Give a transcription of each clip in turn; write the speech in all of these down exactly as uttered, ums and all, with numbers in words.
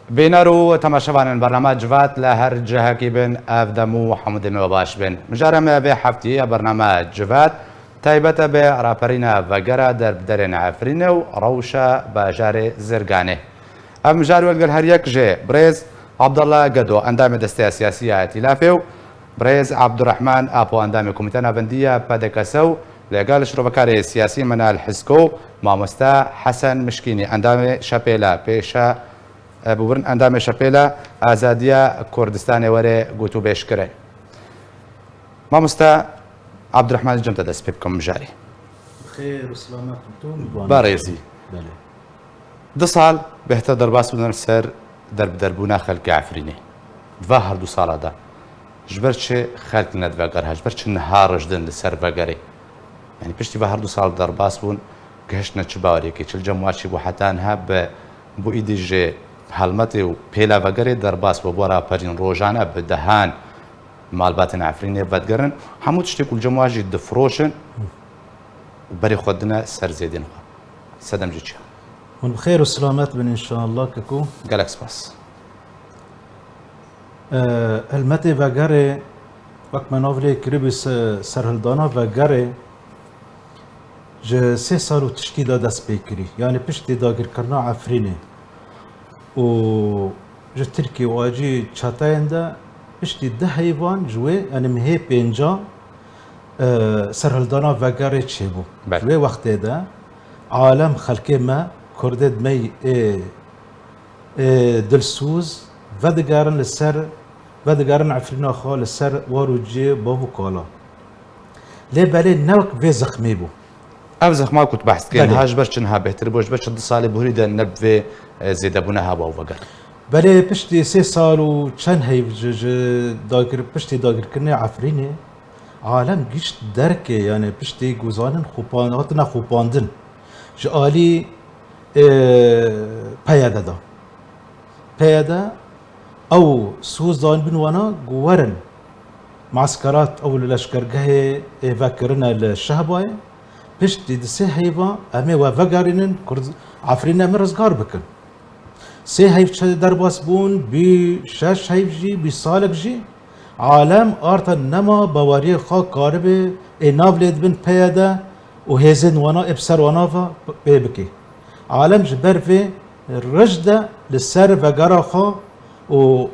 Bîner û temaşevanên bernama Civat li her cihekî bin, ev dem û hemû demê we baş bin. Mijara me vê heftiyê ya bernama Civat taybet e bi raperîna vegera derbiderên Efrînê û rewşa bajarê Zirganê. Ev mijar wê li gel her yek jê birêz Abdullah Gedo, endamê Desteya Siyasî ya Îtîlafê û birêz Abdurrahman Apo, endamê Komîteya Navendî ya P D K S û lêgel şirovekarê siyasî Menal Hisko û mamoste Hesen Mişkînî, endamê Şepêla Pêşa, e, bûbirin endamê Şepêla Azadiya Kurdistanê were gotûbêj kirin. Mamoste Abdurrahman, cem te dest pê bikim mijarê. Bi xêr û selamet bi tu, Barêzî. Belê. Du sal bêhtir derbas bûn li ser derbiderbûna xelkê Efrînê. Di va her du sala de ji ber çi xelk nedivegeriha, ji ber çi niha rijdin li ser vegerê? Yanî piştî va her du sal derbas bûn, gihiştine çi baweriyekê, çi li cem wan çêbû heta niha bi, bû îdî ji helmetê û pêla vegerê derbas bû, bo raperîn rojane bi dehan malbatên Efrînê vedigerin, hemû tiştê ku li cem wan jî difiroşin û berê xwe dine ser zêdên xwe. Sedem jî çi ye? Hûn bi xêr û selamet bin înşallah, keko. Gelek spas. E, helmetê vegerê, wek me nav lê kiribû se-, serhildana vegerê ji sê sal û tiştî de dest pê kirî. Yanî piştî dagirkirina Efrînê û ji Tirkî û acî çeteyên de piştî du heyvan ji wê, yanî mihê pênca, e, serhildana vegerê çêbû. Belê. Ji wê wextê de alem, xelkê me, kurdê me yê, ê, ê, dilsûz vedigerin li ser, vedigerin Efrîna xwe li ser war û cihê bav û kala. Lê belê ne wek vê zexmê bû. Ev zexma ku tu behs dikî, belê, niha ji ber çi niha bêhtir bû, ji ber çi du salê bihurî de ne bi vê, e, zêdebûna hebû veger? Belê piştî sê sal û çend heyv ji, ji dagir-, piştî dagirkirinê Efrînê, alem gişt derkê, yanî piştî ku zanin xwepan-, hatine xwepandin ji alî, e, P Y D de. P Y D ew soz dan bin wana ku werin maskerat ew li leşkergehê ê vekirine li Şehbayê. Piştî di sê heyva em ê we vegerînin, Kurd Efrînê em ê rizgar bikin. Sê heyv çi derbas bûn, bî şeş heyv jî, bî salek jî. Alem arta nema baweriyê xwe karibe ê nav lê dibin P Y D û hêzên wana ê bi ser wana ve pê bike. Alem ji ber vê rij de li ser vegera xwe û,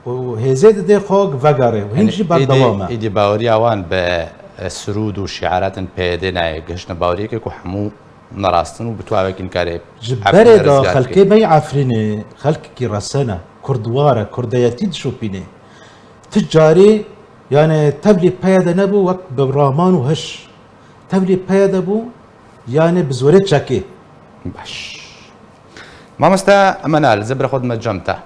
û hêzê dide xwe vegere û hîn jî berdewam e. Îdî baweriya wan bi, e, sirûd û şiaratên P Y D nayê, gihiştine baweriyekê ku hemû ne rast in û bi tu avekî nikarê Efrînê rizgar bike. Ji berê de xelkê me yê Efrînê xelkekî resen e, kurdwar e, kurdeyetî dişopîne. Ti carî, yani, tevlî P Y D nebû wek bi raman û hiş. Tevlî P Y D bû, yani, bi zorê çekê. Baş. Mamoste Menal, ez ê bira xwe dime cem te.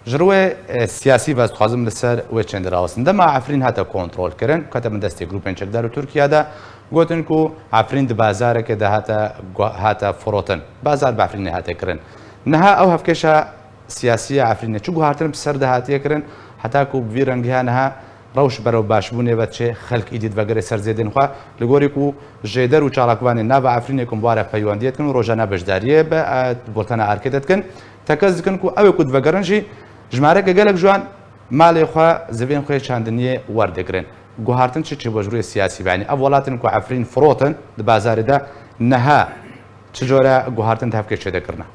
Ji rûyê, e, siyasî ve ez dixwazim li ser wê çendê rawestim. Dema Efrîn hate kontrolkirin, kete bin destê grûpên çekdar û Tirkiye de, gotin ku Efrîn di bazareke de hate gu-, hate firotin. Bazar bi Efrînê hate kirin. Niha ew hevkêşa siyasî ya Efrînê çi guhartin bi ser de hatiye kirin, heta ku bi vî rengiha niha rewş berew başbûnê ve diçe, xelk îdî divegere ser zêdên xwe, li gorî ku jêder û çalakvanên nava Efrînê ku bi wan re peywendiyê dikin û rojane beşdariyê bi, e, bultena arkê de dikin, tekez dikin ku ew ê ku divegerin jî jimareke gelek ji wan malê xwe, zivên xwe yê çandiniyê werdigrin. Guhartin çi çêbû ji rûyê siyasî ve? Yanî ev welatên ku Efrîn firotin di bazarê de niha çi cure guhartin di hevkê çêdekirine?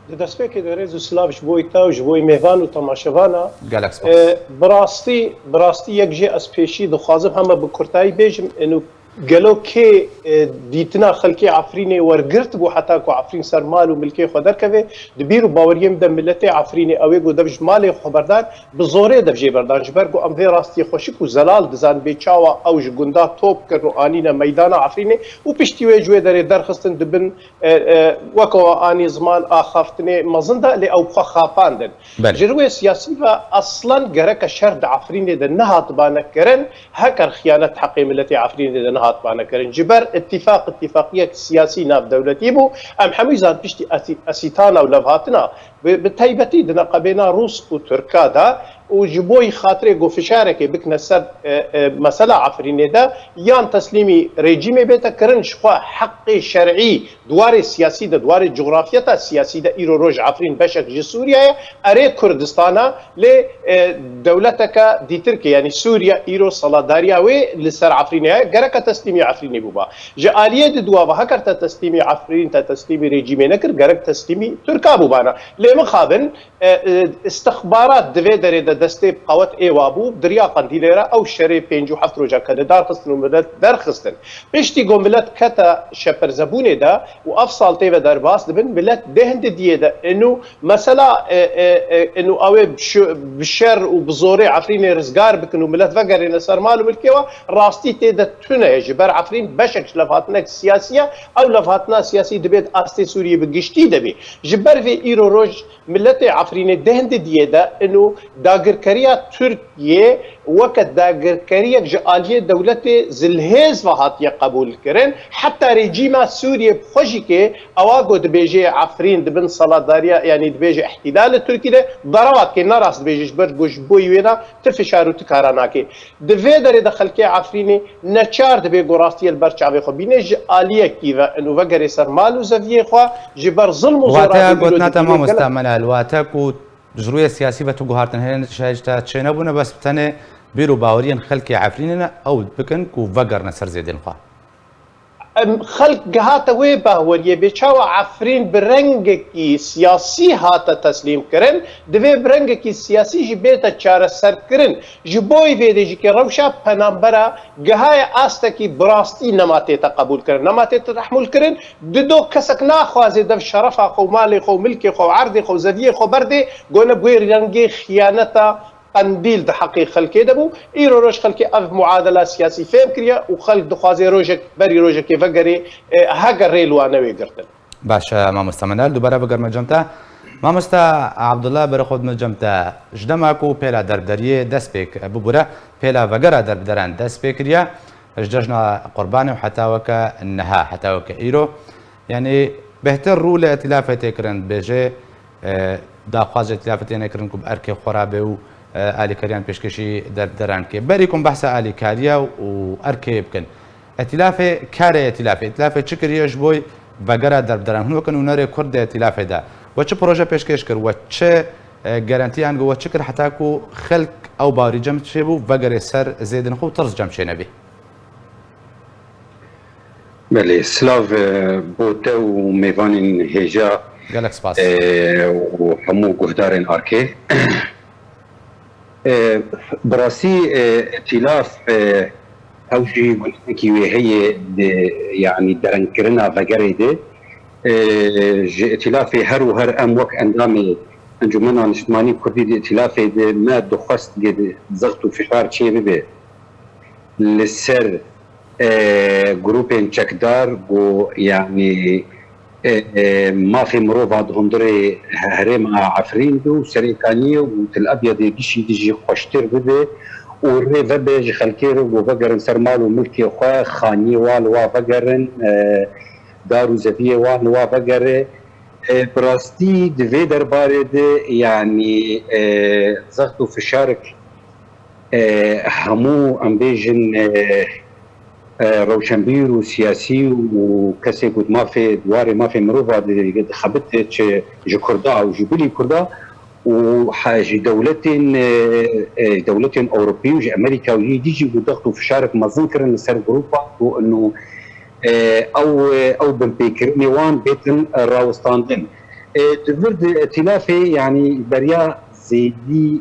Di destpêkê de rêz û silav ji bo te û ji bo mêvan û temaşevana. Gelek spas. E, bi rastî, bi rastî yek jê ez pêşî dixwazim hema bi kurtayî bêjim, êno gelo kê, e, dîtina xelkê Efrînê wergirt bû heta ku Efrîn ser mal û milkê xwe derkeve, di bîr û baweriyê min de miletê Efrînê ew ê ku dev ji malê xwe berdan, bi zorê dev jê berdan. Ji ber ku em vê rastiyê xweşik û zelal dizan bê çawa ew ji gunda top kirin û anîne meydana Efrînê û piştî wê ji wê derê derxistin dibin e, e, weke we anî ziman axaftinê mezin de, lê ew bi xwe xapandin. Belê. Ji rûyê siyasî ve eslen gereke şer di Efrînê de nehatibane kirin, heker xiyanet heqê miletê Efrînê de nehat hatibane kirin. Ji ber îtîfaq, îtîfaqiyek siyasî navdewletî bû. Em hemû zan piştî esî-, esîtana û levhatina bi, bi taybetî di neqebêna Rûs û Tirka de û ji bo xatirê ku fişarekê bikine ser, e, e, mesela Efrînê de yan teslîmî rejîmê bête kirin, ji xwe heqê şer'î di warê siyasî de, di warê cografyeta siyasî de îro roj Efrîn beşek ji Sûriye ye, erê Kurdistan e, lê, e, dewleteke dîtirkê, yanî Sûriye îro seladariya wê li ser Efrînê ye, gereke teslîmî Efrînê bûba. Ji aliyê di dua ve heker te teslîmî Efrîn, te teslîmî rejîmê nekir, gerek teslîmî Tirka bûbana. Lê mixabin, e, e, istixbarat di vê derê de destê bi qewet ê wa bû, di riya Qendîlê re ew şerê pêncî û heft roja ke li dar xistin û milet derxistin. Piştî ku milet kete şeperzebûnê de û ev sal tê ve derbas dibin, milet dê hin didiyê de inu mesela, e, e, e, inu ew ê bi şu-, bi şer û bi zorê Efrînê rizgar bikin û milet vegerêne ser mal û milkê we, rastî tê de tune ye. Ji ber Efrîn beşek ji levhatinek siyasî ye, ew levhatina siyasî dibê di astê Sûriyê bi giştî de bê. Ji ber vê îro roj miletê Efrînê deh didiyê de ino dagirkeriya Tirkiyê weke dagirkeriyek ji aliyê dewletê zilhêz ve hatiye qebûl kirin. Heta rejîma Sûriyê bi xwe jî kê ewa ku dibêje Efrîn di bin seladariya, yanî dibêje îhtîlal li Tirkî de, derawa kê ne rast dibêje ji ber ku ji bo wêna ti fişar û ti kara nake. Di vê derê de xelkê Efrînê neçar dibe ku rastiyê li ber çavê xwe bîne, ji aliyekî ve û vegerê ser mal û zeviyê xwe, ji ber zilm û Wate zora gotina te mamosta Menal, wate ku ji rûyê siyasî ve tu guhartin hene şayî ji te çênebûne, bes bi tenê bîr û baweriyên xelkê Efrînê ne, ew bikin ku vegerine ser zêdên xwe. Em, xelk gihate wê baweriyê bê, çawa Efrîn bi rengekî siyasî hate teslîm kirin, divê bi rengekî siyasî jî bête çareserkirin. Ji bo vê dê jî ke rewşa penambera gihaye astekî bi rastî nema tête qebûl kirin, nema tête tehmûl kirin. Dido kesek naxwaze dev şerefa xwe û malê xwe û milkê xwe û erdê xwe û zeviyê xwe berdê, gone bi wê rengê xiyaneta qendîl di heqê xelkê de bû. Îro roj xelkê ev muadela siyasî fêm kiriye û xelk dixwaze rojek, berî rojekê vegerê, e, heger rê li wan newê girtin. Baş e, mamosta Menal, dubare bigerme cem te. Mamosta Abdullah, bere xwe dime cem te. Ji dema ku pêla derbderiyê dest pê k-, bibûre, pêla vegera derbderan dest pê kiriye. Ji cejna Qurbanê û heta weke niha, heta weke îro. Yanî bêhtir rû li îtîlafê tê kirin, dibêje, e, daxwaz ji îtîlafê tê nekirin ku bi erkê xwe re bê û, e, alîkariyan pêşkêşî derbderan bike. Berî ku em behsa alîkariya û erkê bikin. Îtîlafê, karê îtîlafê, îtîlafê çi kiriye ji bo vegera derbderan? Hûn weke nûnerê Kurd di îtîlafê de we çi proje pêşkêş kir, we çi, e, garantiyan, we çi kir heta ku xelk ew bawerî cem çêbû, vegerê ser zêdên xwe û tirs cem çênebî? Belê, silav, e, bo te û mêvanên hêja, Gelek spas. e, û hemû guhdarên Arkê. E, bi rastî, e, îtîlaf, e, ew jî gotinekî wê heye di, yanî derengkirina vegerê de. E, ji îtîlafê her û her em wek endamê Encûmena Niştimanî Kurdî di îtîlafê de me dixwest ge zext û fişar çê bibe li ser, e, grûpên çekdar ku, yanî, e, e, mafê mirova di hundirê he-, herêma Efrîn de û Serêkaniyê û Til Ebyadê gişî de jî xweştir bibe û rê vebe ji xelkê re ku vegerin ser mal û milkê xwe, xaniyê wan li wa vegerin, e, dar û zeviyê wan li wa vegere. E, bi rastî di vê derbarê de, yanî, e, zext û fişarek, e, hemû, em bêjin, e, e, rewşenbîr û siyasî û kesê ku di mafê, di warê mafê mirova di, dixebite, çi ji Kurda û ji bilî Kurda û he-, ji dewletên, e, e, dewletên Ewropî û ji Amerîka û yê dî jî ku zext û fişarek mezin kirin li ser grûpa ku ino, e, ew, e, ew binpêkirinê wan bêtin rawestandin. E, di vir di îtîlafê, yanî beriya zêdî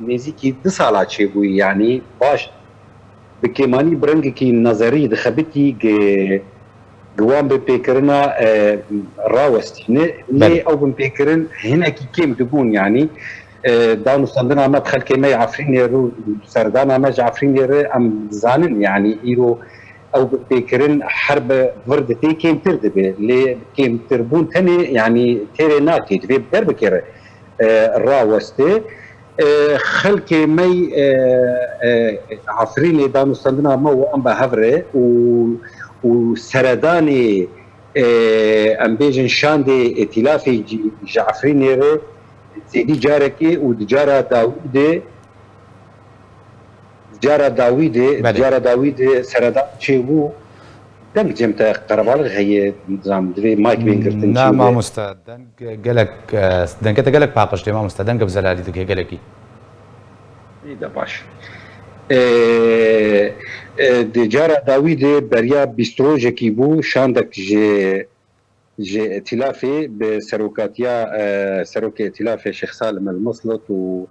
nêzîkî du sala çêbûyî, yanî baş bi kêmanî bi rengekî nezerî dixebitî gi, gi wan binpêkirina, e, rawestîne. Lê Belê. ew binpêkirin hinekî kêm dibûn, yanî, e, danûstandina me bi xelkê me yê Efrînê re û serdana me ji Efrînê re em dizanin, yanî îro ew binpêkirin her bi vir ditê kêmtir dibe. Lê kêmtirbûn tenê, yanî têrê nake, divê bi derbekê re, e, raweste. E, xelkê me, e, e, Efrînê danûstandina me û em be hev re û, û seredanê, e, em bêjin şandê îtîlafê ji, ji Efrînê re zêdî carekê û di cara dawî de, di cara dawî de, di Belê. cara dawî de seredan çêbû. Deng cem te qerebalix heye, nizam, divê mayk bên girtin Na çi be. mamoste, deng gelek, e, dengê te gelek paqij tê mamoste, deng bi zelalî dike gelekî. Î de baş. E, e, di cara dawî de beriya bîst rojekî bû, şandek ji, ji îtîlafê bi serokatiya, e, serokê îtîlafê Şêx Salim El Muslit û,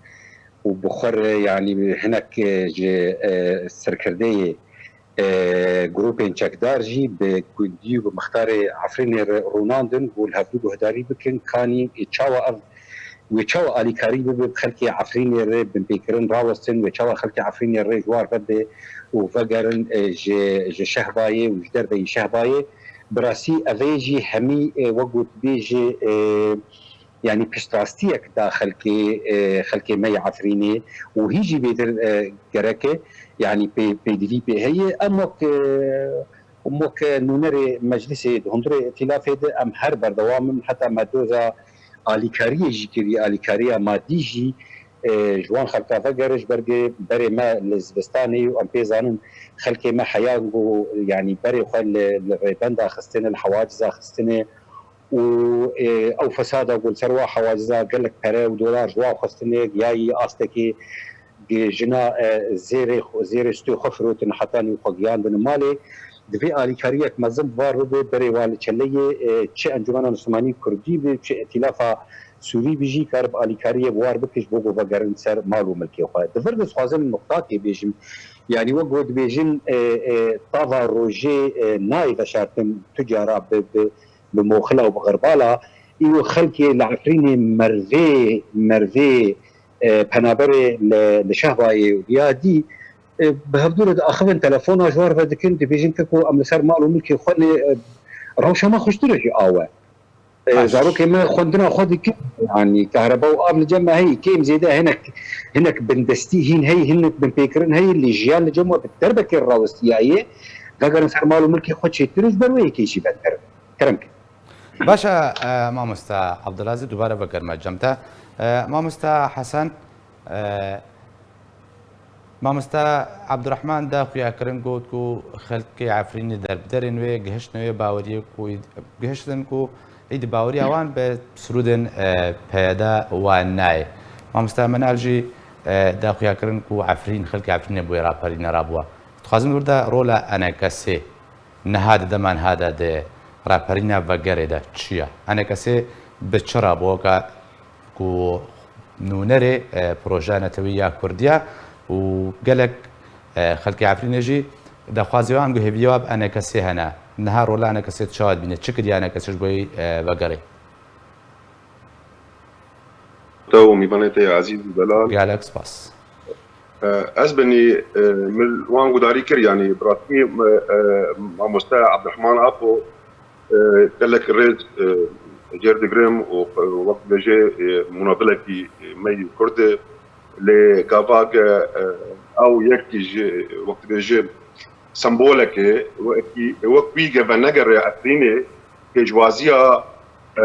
û bi xwe re, yanî hinek, e, ji, e, serkirdeyê, e, grûpên çekdar jî bi gundî û bi mixtarê Efrînê re rûnandin, ku li hevdû guhdarî bikin, kanî, e, çawa ev, wê çawa alîkarî bibe bi xelkê Efrînê re binpêkirin rawestin, wê çawa xelkê Efrînê re ji wan re be û vegerin, e, ji, ji Şehbayê û ji derveyî Şehbayê. Bi rastî ev ê jî hemî, e, wek gotibêjê, e, yanî piştrastiyek da xelkê, e, xelkê me yê Efrînê û hîn jî bêtir, e, gerek e, yanî pê-, pêdivî pê heye. Em wek, e, wek nûnerê meclisê di hundirê îtîlafê de em her berdewam in, heta me doza alîkariyê jî kirî, alîkariya madî jî, e, ji wan xelka vegere, ji ber ku berê me li zivistanê ye û em pê zanin xelkê me heya ku, yanî berê xwe li, li rêbenda xistine, li hewaciza xistine. û, e, ew fesada ku li ser wa hewaciza gelek pere û dolar ji wa xwestine, giyayî astekê gi-, jina, e, zêrê xwe, zêrê stûyê xwe firotin, hetanî xwe giyandin malê. Divê alîkariyek mezin bi war bibe, berê wa li çeleyê, e, çi Encûmena Niştimanî Kurdî be, çi Îtîlafa Sûrî be jî karibe alîkariyê bi war bike ji bo ku vegerin ser mal û milkê xwe. Di vir de dixwazim nuqtakê bêjim. Yanî wek ku dibêjin, e, e, tava rojê, e, nayê veşartin tu cara bi, bi, bi moxila û bi xirbala, îro xelkê li Efrînê mervê, mervê, e, penaberê li, li Şehbayê û ya dî, e, bi hevdû re diaxivin telefona ji wan re dikin, dibêjin ke ku em li ser mal û milkê xwe ne, e, rewşa me xweştir e ji awe. E, Baş. Zarokê me xwendina xwe dikin, yanî kahreba û av li cem me heye, kêm zêde hinek, hinek bindestî hîn heye, hinek binpêkirin heye, lê jiyan li cem we bi derbekê re rawistiyaye, vegerin ser mal û milkê xwe çêtir û ji ber wê yekê jî venderin. Kerem kin. Baş e, e, mamosta Abdulaziz, dubare vegerime cem te. E, mamosta Hesen, e, mamosta Abdurrahman da xuya kirin got ku xelkê Efrînê derbiderên wê gihiştine wê baweriyê ku gihiştin ku êdî baweriya wan bi sirûdên, e, P Y D wan nayê. Mamosta Menal jî, e, da xuya kirin ku Efrîn, xelkê Efrînê bi wê raperîne rabûwa. Dixwazim li wir de rola E N K S'ê niha di dema niha de di raperîna vegerê de çi ye? E N K S bi çi re bo ka ku nûnerê, e, projeya netewî ya Kurdiya û gelek, e, xelkê Efrînê jî daxwazê wan ku hêviya wan bi E N K S hene. Niha rola E N K S çawa dibîne? Çi kiriye E N K S ji bo, e, vegerê? Te û mîvanê te yê ezîz û delal. Gelek spas. E, ez benî, e, min wan gudarî kir, yanî bi rastî, e, e, mamoste Abdurrahman Apo, e, gelek rêz, e, jêr digirim û, e, wek dibêje, e, munavilekî, e, me yî Kurd e. Lê gava ke, e, ew yek ji, wek dibêje, sembolek e, wekî, wek wî ge venegere Efrînê, pêşwaziya, e,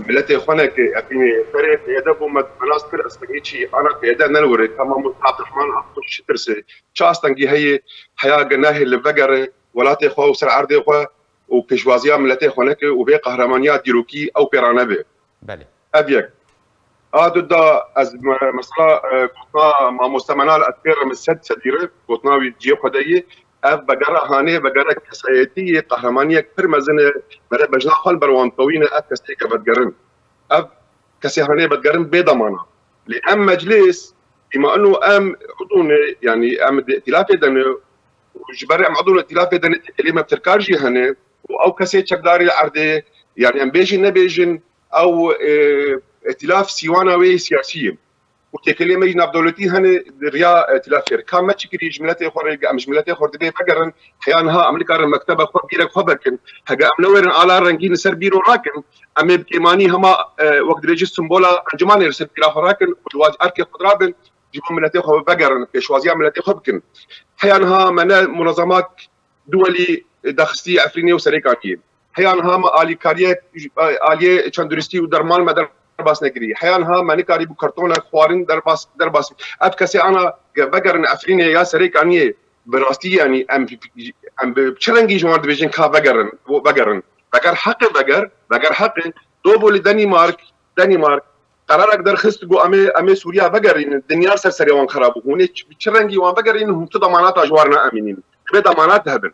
miletê xwe neke Efrînê. Berê P Y D bû me, me nas kir, ez pegê çî ana P Y D nelwirê, ka mamoste Abdurrahman Akkuş çi tirse, çi astengî heye, heya ge nahê li vegere welatê xwe û ser erdê xwe û pêşwaziya miletê xwe neke û vê qehramaniya dîrokî ew pê ranebe. Belê. Ev yek. A du da ez me-, mesela, e, gotina mamoste Menal ez pê re min sed sedî re gotina wî cihê xwe de yê. Ev vegera hanê, vegera kesayetî yê, qehremaniyek pir mezin e, mere bejna xwe li ber wan dikewîne, ev kesê ke vedigerin. Ev kesê hanê vedigerin bê damana. Lê em meclis, bîma ino em udû ne, yanî em di îtîlafê de ne, û ji ber em udû ne îtîlafê de ne, têkilê me bi tirkar jî hene, û ew kesê çekdarî li erdê, yanî em bêjin nebêjin, ew, e, îtîlaf sîwana wê yê siyasî ye. Û têkilê me jî navdewletî hene di riya, e, îtîlafê re. Ka me çi kirî ji miletê xwe re, em ji miletê xwe re divê vegerin, heya niha em nikarin mekteba xwe, bîrek xwe vekin. Hege em newêrin ala rengîn li ser bîro rakin, em ê bi kêmanî hema, e, wek dibêjî simbola encûmanê li ser bîra xwe rakin û ji wan erkê xwe dirabin. ji bo miletê xwe vegerin, pêşwaziya miletê xwe bikin. Heya niha me ne munezemat duwelî daxistî Efrînê û Serêkaniyê. Heya niha me alîkariyek, aliyê çenduristî û derman me derbas nekirî. Heya niha me nikarîbû kartona xwarin derbas, derbas. Ev kesê ana ge-, vegerin Efrînê ya Serêkaniyê, bi rastî, yanî em, em bi çi rengî ji wan dibêjin ka vegerin, vegerin. Veger heqê veger, veger heqê. Dobo li Denîmark, Denîmark qerarek derxist, got, "Em ê, em ê Sûriya vegerînin, dinya ser serê wan xera bû. Hûn ê çi, bi çi rengî wan vegerînin, hûn tu demanata ji wan naemînin. Divê demanat hebin."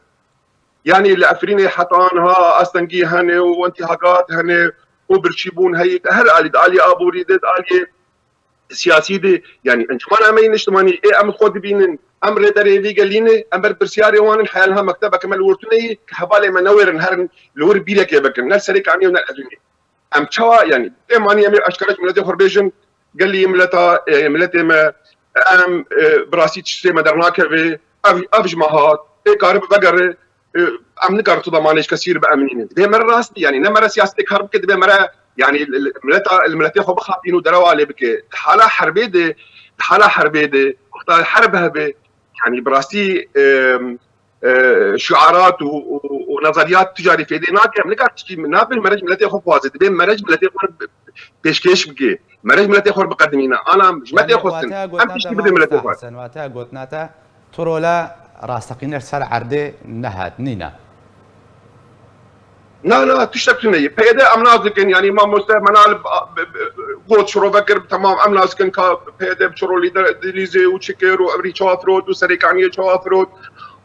Yanî li Efrînê heta niha astengî hene û intîhakat hene û birçîbûn heye di her alî, di alî aborî de, di alî siyasî de. Yanî Encûmena me yê Niştimanî, ê em xwe dibînin, em rêberê vî gelî ne, em berpirsiyarê wan in, heya niha mektebeke me li wir tune ye, hevalê me newêrin herin li wir bîrekê bikin, ne li Serêkaniyê û ne li Efrînê. Em çawa, yanî, ê manî em ê eşkere ji miletê xwe bêjin, gelî mileta, e, miletê me, em, e, bi rastî tiştê me dernakeve, ev, ev ji me hat, ê karibe vegere, e, em nikarin tu demanê ji kesî re biemînin. Divê me re rast be, yanî ne me re siyasetê kar bike, divê me re, yanî, li, li, mileta, li miletê xwe bixapîn û derewa lê bike. Di hala herbê de, di hala herbê de, wexta herb hebe, yanî bi rastî, e, e, şiarat û, û, û nezeriyat tu carî fêdê nake. Em nikar tiştî nabin, mere ji miletê xwe bixwaze. Dibê mere ji miletê xwe bi-, pêşkêş bike. Mere ji miletê xwe biqedimîne. Ana ji me tê xwestin. Em tiştî bidê miletê xwe. Sen, wateya gotina te, tu rola rasteqîner ser erdê nehat, nîne. Na, na, tiştek tune ye. P Y D em nas dikin, yanî mamoste Menal, b-, b-, b-, got şirove kir, temam em nas dikin ka P Y D bi çi rolî de dilîzê û çi kir û evrî çawa firot û Serêkaniyê çawa firot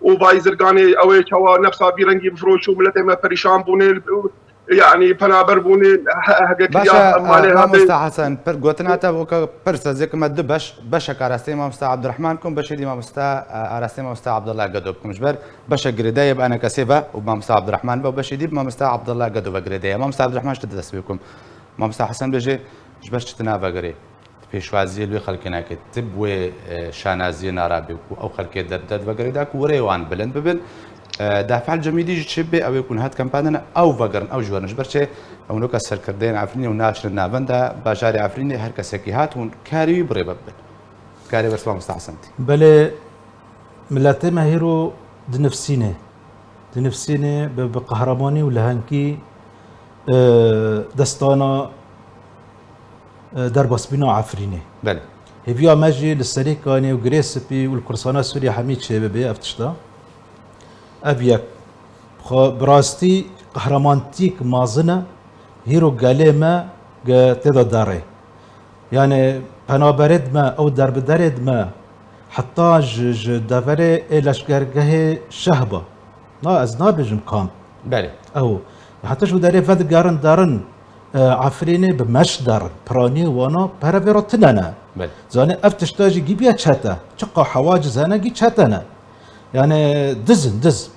û Bayzirganê ew ê çawa nefsa vî rengî bifiroş û miletê me perîşan bûne, yanî penaber bûne, he-, hege kiriya malê hatê. Mamoste Hesen, pir gotina te weke pirs, ez ê kime du beş, beşek arastê mamoste Abdurrahman kum, beşê dî mamoste, e, arastê mamoste Abdullah Gedo bikim. Ji ber beşek girêdayî bi enekesê ve û mamoste Abdurrahman ve û beşê dî bi mamoste Abdullah Gedo ve girêdayî. Mamoste Abdurrahman, ji te dest pê bikim. Mamoste Hesen bêje, ji ber çi tu navegirê? Tu pêşwaziyê li wê xelkê nake. Tu bi wê, e, şanaziyê narabê ku ew xelkê derbeder divegirê da ku were wan bilind bibin. E, Dafel Cemîdî jî çi bê, ew ê ku niha di kempa de ne, ew vegerin, ew jî werin. Ji ber çi? Ew noka serkirdeyên Efrînê û naçine navenda bajarê Efrînê, her kesekî hat hûn karê wî bi rê ve bibin. Karê bersiva Mustafa Sentî. Belê, miletê me hîro dinifsînê. Dinifsînê bi, bi qehremanî û lehenkî, e, destana, e, derbasbîna Efrînê. Belê. Hêviya me jî li Serêkanê û Girê Spî û li Kurdistana Sûriyê hemî çêbibe ev tişta. Ev yek. Xwe bi rastî qehremanîk mezin e, hîro gelê me ge tê de derê. Yani penaberêd me, ew derbiderêd me, heta ji, ji deverê ê leşkergehê Şehba. Na, ez nabêjim kamp. Belê. Ew. Heta ji derê vedigerin derin, e, Efrînê bi meş derin. Piranî wana pere vê re tine ne. Belê. Zanî ev tişta jî gî biya çete. Çiqa hewa ci zene gî çete ne. Yani diz in, diz.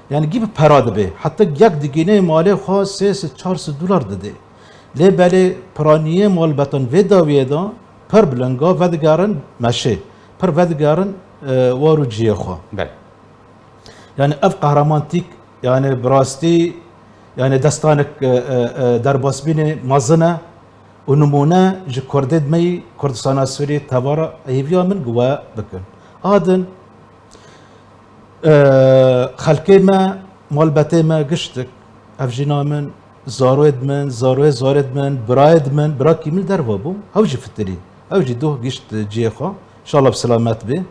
Yani gî bi pera dibe. Heta yek digînê malê xwe sê sed çar sed dolar didê. Lê belê piraniyê malbetan vê dawiyê de pir bi linga vedigerin meşê. Pir vedigerin, e, war û ciyê xwe. Belê. Yani ev qehremanîk, yani bi rastî, yani destanek, e, e, e, derbasbînê mezin e û nimûne ji Kurdêd me yî Kurdistana Sûriyê tevara hêviya min we bikin. A din, e, xelkê me, malbetê me giştik, ev jîna min, zaroyêd min, zaroyê zarêd min, birayêd min, birakî min derva bû, ew jî fitirî, ew jî doh gişt ciyê xwe, inşallah bi selamet bê.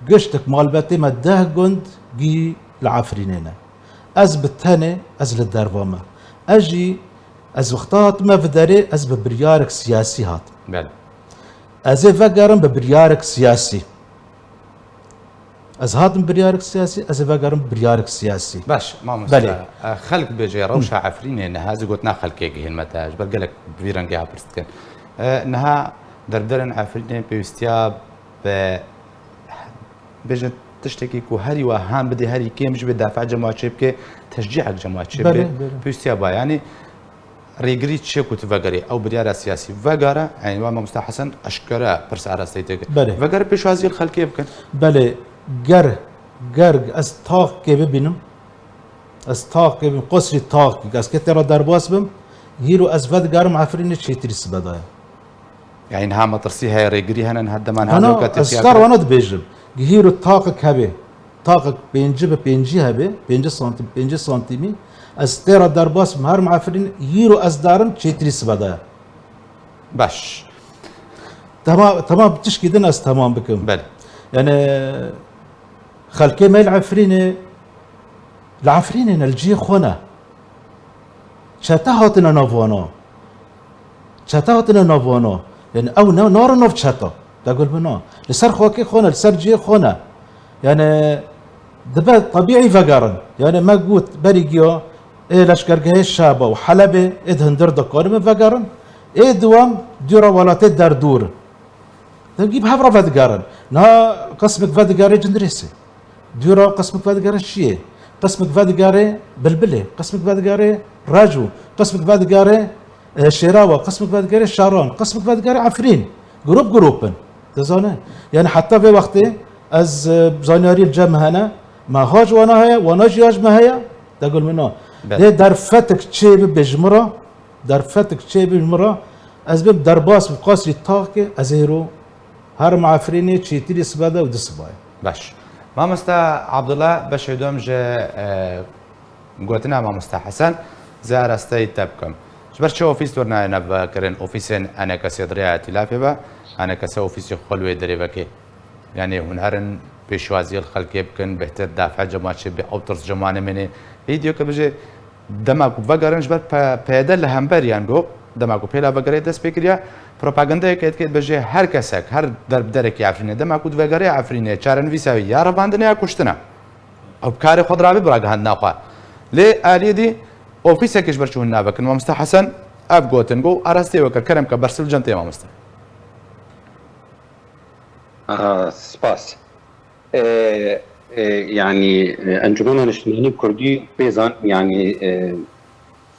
Giştik malbetê me deh gund gî li Efrînê ne. Ez bi tenê, ez li derva me. Ez jî, ez wexta hatime vi derê, ez bi biryarek siyasî hatim. Belê. Ez ê vegerim bi biryarek siyasî. Ez hatim biryarek siyasî, ez ê vegerim biryarek siyasî. Baş, mamoste. Belê. E, xelk bêje rewşa Efrînê niha, ez ê gotina xelkê gihînme te, ji ber gelek bi vî rengê ha pirs dikin. E, niha derbiderên Efrînê pêwîstiya bi, bêjin tiştekî ku herî we han bidê, herî kêm ji bê dafa cema çê bike, teşcîek cema çê bike, belê, belê, pêwîstiya ba. Yanî rêgirî çi ku tu vegerê, ew biryara siyasî vegere, yanî wa Mamosta Hesen eşkere pirs arasteyî te kir. Belê. Vegere pêşwaziyê li xelkê bikin. Belê, ger, ger ez taxkê bibînim, ez taxkê bibînim, qosrî taxkî, ez kê tê re derbas bim, hîro ez vedigerim Efrînê çêtirî sibe daye. Yani niha metirsî heye, rêgirî hene, niha dema niha Ana, newketê ez tiya star kire. Wana dibêjim. Gihîro taqik hebe. Taqik pêncî bi pêncî hebe. Pêncî santim, pêncî santîmî. Ez têra derbas bim, her Efrîn, îro ez darim çêtirî sibe de. Baş. Tamam, tamam, tişkî din ez tamam bikim. Belê. Yani xelkê me li Efrînê, li Efrînê ne, li cihê xwe ne. Çete hatine nav wana. Çete hatine nav wana. Yani ew ne, narin nav çeta. Degul bina. Li ser xakê xwe ne, li ser cihê xwe ne. Yani dibe tebîî vegerin. Yani me got berî giya ê leşkergehê Şaba û Helebê ê di hundir dikaribin vegerin. Ê diwam dûra welatê derdûr. Dengî bi hev re vedigerin. Niha qismek vedigere Cindirêsê. Dûra qismek vedigere Şiyê. Qismek vedigere Bilbilê. Qismek vedigere Reco. Qismek vedigere, e, Şêrawa. Qismek vedigere Şaran. Qismek vedigere Efrîn. Grup grup in. Dizane? Yani heta vê wextê ez, e, zanyarî li cem hene. Me hac wana heye, wana jî hac me heye. Degul min na. Belê. Lê derfetik çê bibe ji min re, derfetik çê bibe ji min re, ez bim derbas bi qasrî taxkê, ez ê hêro herim Efrînê çêtirî sibe de û du sibayê. Baş. Mamoste Abdullah, beşê dom ji, e, gotina Mamoste Hesen, ez arasteyî te bikim. Ji ber çi ofîs wernaye nevekirin, ofîsên enekesê di rêya îtîlafê be, enekese ofîsê xwe li wê derê veke. Yani hûn herin pêşwaziyê li xelkê bikin, bêhtir dafe cemaçê bê, ew tirs cema nemêne. Hê diyo ke bije, dema ku vegerin ji ber P-, PYD li hember yan go, dema ku pêla vegerê dest pê kiriye, propagandayeke dike dibêje her kesek, her derbiderekî Efrînê, dema ku divegere Efrînê, çarenivîsa wî ya revandine ya kuştine. Ew bi karê xwe dirabî bi ragihandina xwe. Lê aliyê dî ofîsekê ji ber çi hûn navekin? Mamoste Hesen ev gotin, go arastê we kir, kerem ke bersiv li cem tê mamoste. Aha, spas. E, e, yani, e, Encumena Niştimanî Kurdî pêzan, yani, e,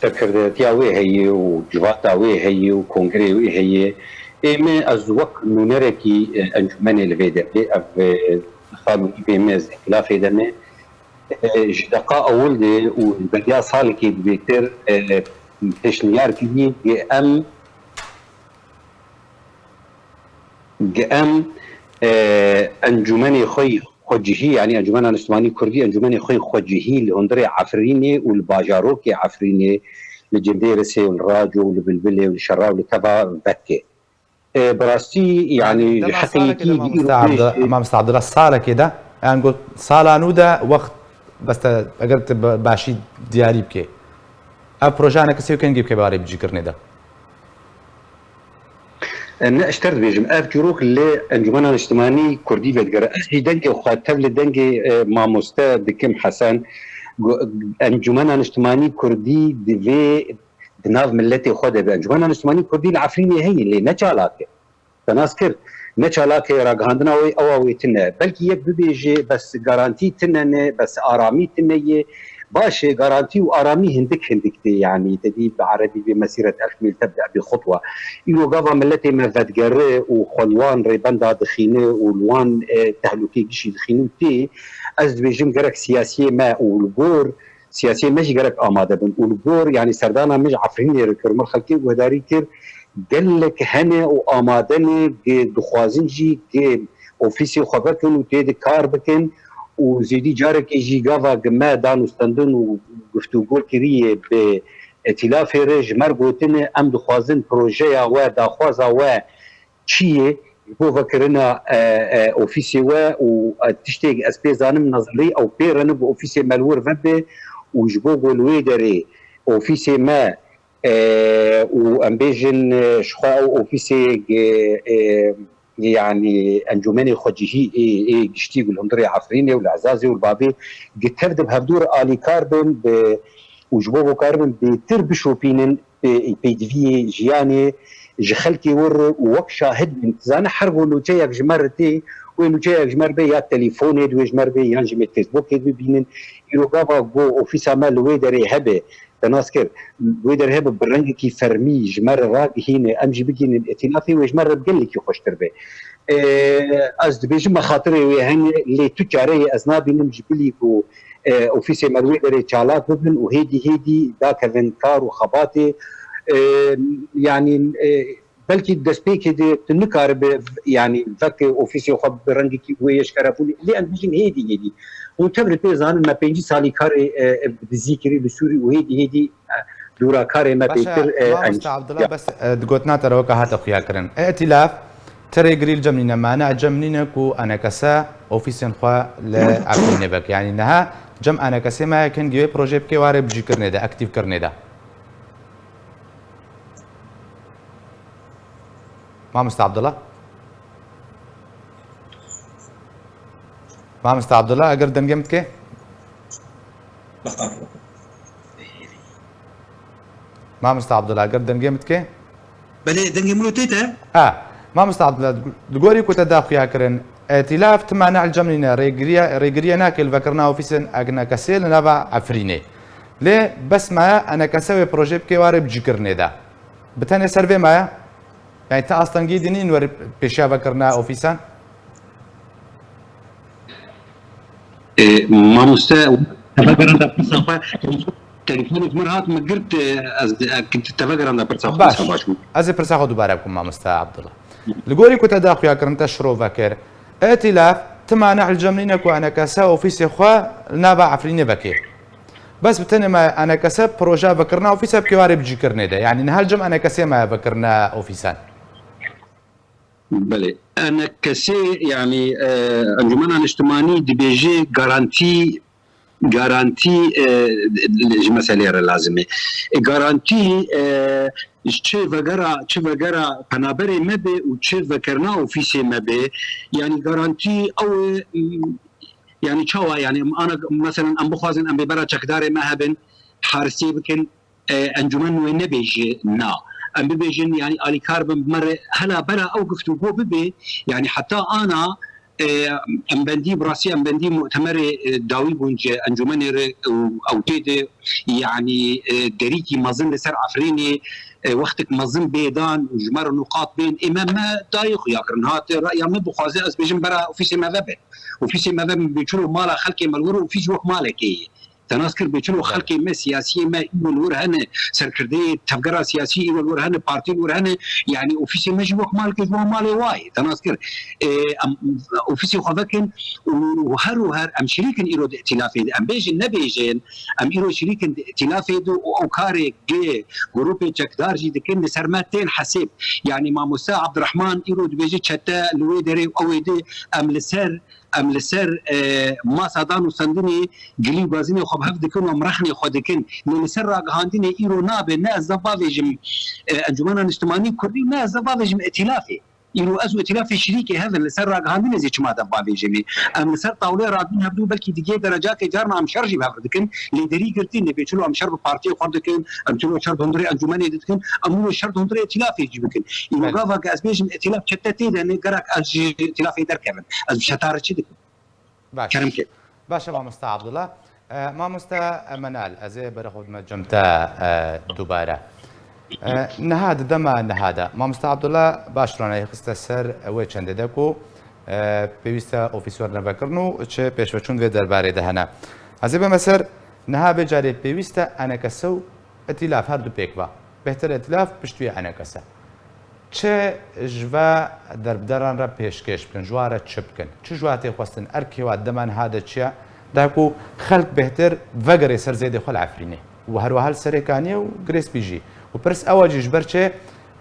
serkirdetiya wê heye û civata wê heye û kongreyê wê heye. Ê me ez wek nûnerekî, e, encûmenê li vê derê, ev, e, xal û îvê me ez îtilafê de me. E, ji deqa ewil de û beriya salekê di bêtir, e, pêşniyar kirî, em Em, e, encûmenê xwe yî xwecihî, yanî Encûmena Niştimanî Kurdî, encûmenê xwe yî xwecihî li hundirê Efrînê û li bajarokê Efrînê, li Cindêrisê û li Raco û li Bilbilê û li Şera û li Teva vedike. E, bi rastî, yanî, ji heqê yekî di îro bê. Mamoste Abdullah, salekê de, yan got, sala nû de wext, bes te, eger tu bi başî diyarî bikê. Ev proje enekesê û kengî bike barê bicîkirinê de. Ne, ez ter dibêjim, ev çîrok li Encûmena Niştimanî Kurdî vedigere. Ez jî dengê xwe tev li dengê, e, mamoste dikim Hesen. Go-, Encûmena Niştimanî Kurdî divê di nav miletê xwe de be. Encûmena Niştimanî Kurdî li Efrînê heye, lê ne çalak e. Te nas kir, ne çalak e, ragihandina wê ewa wê tune. Belkî yek bibêje, bes garantî tune ne, bes aramî tune ye. Baş e, garantî û aramî hindik hindik tê, yanî te dî bi erebî bê mesîret elf mîl tebde bi xutwa. Îro gava miletê me vedigere û xwe li wan rêbenda dixîne û li wan, e, tehlûkê gişî dixîne û tê, ez dibêjim gerek siyasiyê me û li gor siyasiyê me jî gerek amade bin û li gor, yanî serdana min ji Efrînê re kir, min xelkê guhdarî kir, gelek hene û amade ne, gi dixwazin jî gi ofîsê xwe vekin û tê de kar bikin û zêdî carekê jî gava gi me danûstendin û guftûgo kiriye bi îtîlafê re ji me re gotine, em dixwazin projeya we, daxwaza we çi ye ji bo vekirina, e, e, ofîsê we û, e, tiştê ez pê zanim nezirî ew pê re ne ku ofîsê me li wir vebe û ji bo ku li wê derê ofîsê me, e, û em bêjin, e, ji xwe ew ofîsê, e, e, yanî encûmenê xwecihî ê, ê giştî ku li hundirê Efrînê û li Ezazê û li Bavê gi tev de bi hevdû re alîkar bin bi, û ji bo ku karibin bêtir bişopînin pê-, pêdiviyê jiyanê ji xelkê wir û wek şahid bin. Dizane her go nûçeyek ji me re tê, wê nûçeyek ji me re bê ya telîfonê di wê ji me re bê yan jî me Facebookê bibînin. Îro gava go ofîsa me li wê derê hebe, te nas kir, wê derê hebe bi rengekî fermî ji me re ragihîne, em jî bigihînin îtîlafê wê ji me re bi gelekî xweştir be. Ê, ez dibêjim me xatirê wê hene, lê tu çareyê ez nabînim ji bilî ku, e, ofîsê me li wê derê çalak bibin û hêdî hêdî dakevin kar û xebatê. E, yanî, e, Belkî destpêkê de tu nikaribe, yanî veke ofîsê xwe bi rengekî wê eşkere bûnê. Lê em bijîn hêdî hêdî. Hûn tevri tê zanin me pêncî salî karê, e, e, bi dizî kirî li Sûrî û hêdî hêdî, e, dûra karê me Baş e, pêktir, e, Mamoste Abdullah, bes, e, di gotina te re weke hate xuya kirin. E, îtîlaf, ti rêgirî li cem nîne, mane'a cem nîne ku enekese ofîsên xwe li Efrînê veke. Yanî niha cem enekesê me hingî wê projê bike warê bicîkirinê de, aktîvkirinê de. Mamoste Abdullah? Mamoste Abdullah, eger dengê min dike? Mamoste Abdullah, eger dengê min dike? Belê, dengê min tê te? Ha, Mamoste Abdullah, di gorî ku te daxuya kirin, îtîlaf ti mane'a li cem nîne, rêgiriye, rêgiriye nake li vekirina ofîsên enekesê li nava Efrînê. Lê bes maye enekese wê projê bike warê bicîkirinê de. Bi tenê ser vê maye? Yanî ti astengî dînî nû pêşiya vekirina ofîsan? E, mamoste, te vegeranda pirsa xwe, telefonê ji min re hat, min girt, e, ez, e, te vegeranda pirsa xwe, Baş. Pirsa baş bû. Ez ê pirsa xwe dubare bikim, mamoste Abdullah. Li gorî ku te daxuya kirin, te şirove kir. Îtîlaf, ti mane'a li cem nîne ku enekese ofîsê xwe li nava Efrînê veke. Bes bi tenê me enekese proje vekirina ofîsa bi kewarê bicîkirinê de. Yanî niha li cem enekesê me vekirina ofîsan. Belê. Enekesê, yanî, e, Encûmena Niştimanî dibêje garantî, garantî, e, ji meselê re lazim e. E, garantî, e, çi vegera, çi vegera penaberê me be û çi vekerina ofîsê me be, yanî garantî ew e, m, yanî çawa, yanî em ana, meselen em bixwazin em bê bera çekdarê me hebin, harisiyê bikin, e, encûmen wê nebêje na. Em bibêjin, yanî alîkar bin bi me re, hela bera ew guftûgo bibe, yanî heta ana, e, em bendî, bi rastî em bendî mutemerê, e, dawî bûn ji encûmenê re û ew tê de, yanî, e, derîkî mezin li ser Efrînê, e, wextek mezin bê dan, ji me re nuqat bên, ê me, me dayê xuya kirin. Hate raya me bixwaze ez bêjim bera ofîsê me vebe. Ofîsê me vebe, bê çilo mala xelkê me li wir ofîs wek malekê ye. Te nas kir bê çilo xelkê me, siyasiyê me, îro li wir hene, serkirdeyê tevgera siyasî îro li wir hene, partî li wir hene, yanî ofîsê me jî wek malkê ji wan malê wa ye. Te nas kir, e, em ofîsê xwe vekin û, û her û her em şirîkin îro di îtîlafê de. Em bêjin nebêjin, em îro şirîkin di îtîlafê de û ew karê gi grûpê çekdar jî dikin, li ser me tên hesêb. Yanî mamoste Abdurrahman îro dibêje çete li wê derê û ew ê de em li ser em li ser, e, masa dan û sendinê gilî û gazinê xwe bi hev dikin û em rexnê xwe dikin. Lê li ser ragihandinê îro nabe, ne ez de bavêjim, e, Encûmena Niştimanî Kurdî û ne ez de bavêjim îtîlafê. Îro ez û îtîlafê şirîkê hev in, li ser ragihandinê zî çima de bavêjimê? Em li ser tawlê radin hevdû belkî digê derecakê carna em şer jî bi hev re dikin, lê derî girtî, lê bê çilo em şer bi partiyê xwe dikin, em çilo şer bi hundirê encûmenê dikin, em wilo şer bi hundirê îtîlafê jî bikin. Îro Belê. Gava ke ez bêjim îtîlaf çete tê de ne, gerek ez ji îtîlafê derkevim. Ez bi çeta re çi dikim? Baş. Kerem ke. Baş e, mamoste Abdullah. E, mamoste Menal, ez ê berê xwe bidime cem te, e, dubare. E, niha di dema niha de, mamoste Abdullah baş ronayî xiste ser wê çendê de ku, e, pêwîst e ofîs werne vekirin û çi pêşveçûn vê derbarê de hene. Ez ê bime ser niha vê carê pêwîst e enekese û îtîlaf her du pêk ve. Bêhtir îtîlaf pişt wî enekese. Çi ji ve derbderan re pêşkêş bikin, ji wan re çi bikin? Çi ji wan tê xwestin? Erkê wan dema niha de çi ye? Da ku xelk bêhtir vegerê ser zêdê xwe li Efrînê. Û her wiha li Serêkaniyê û Girêspî jî. Û pirs ew e jî ji ber çi,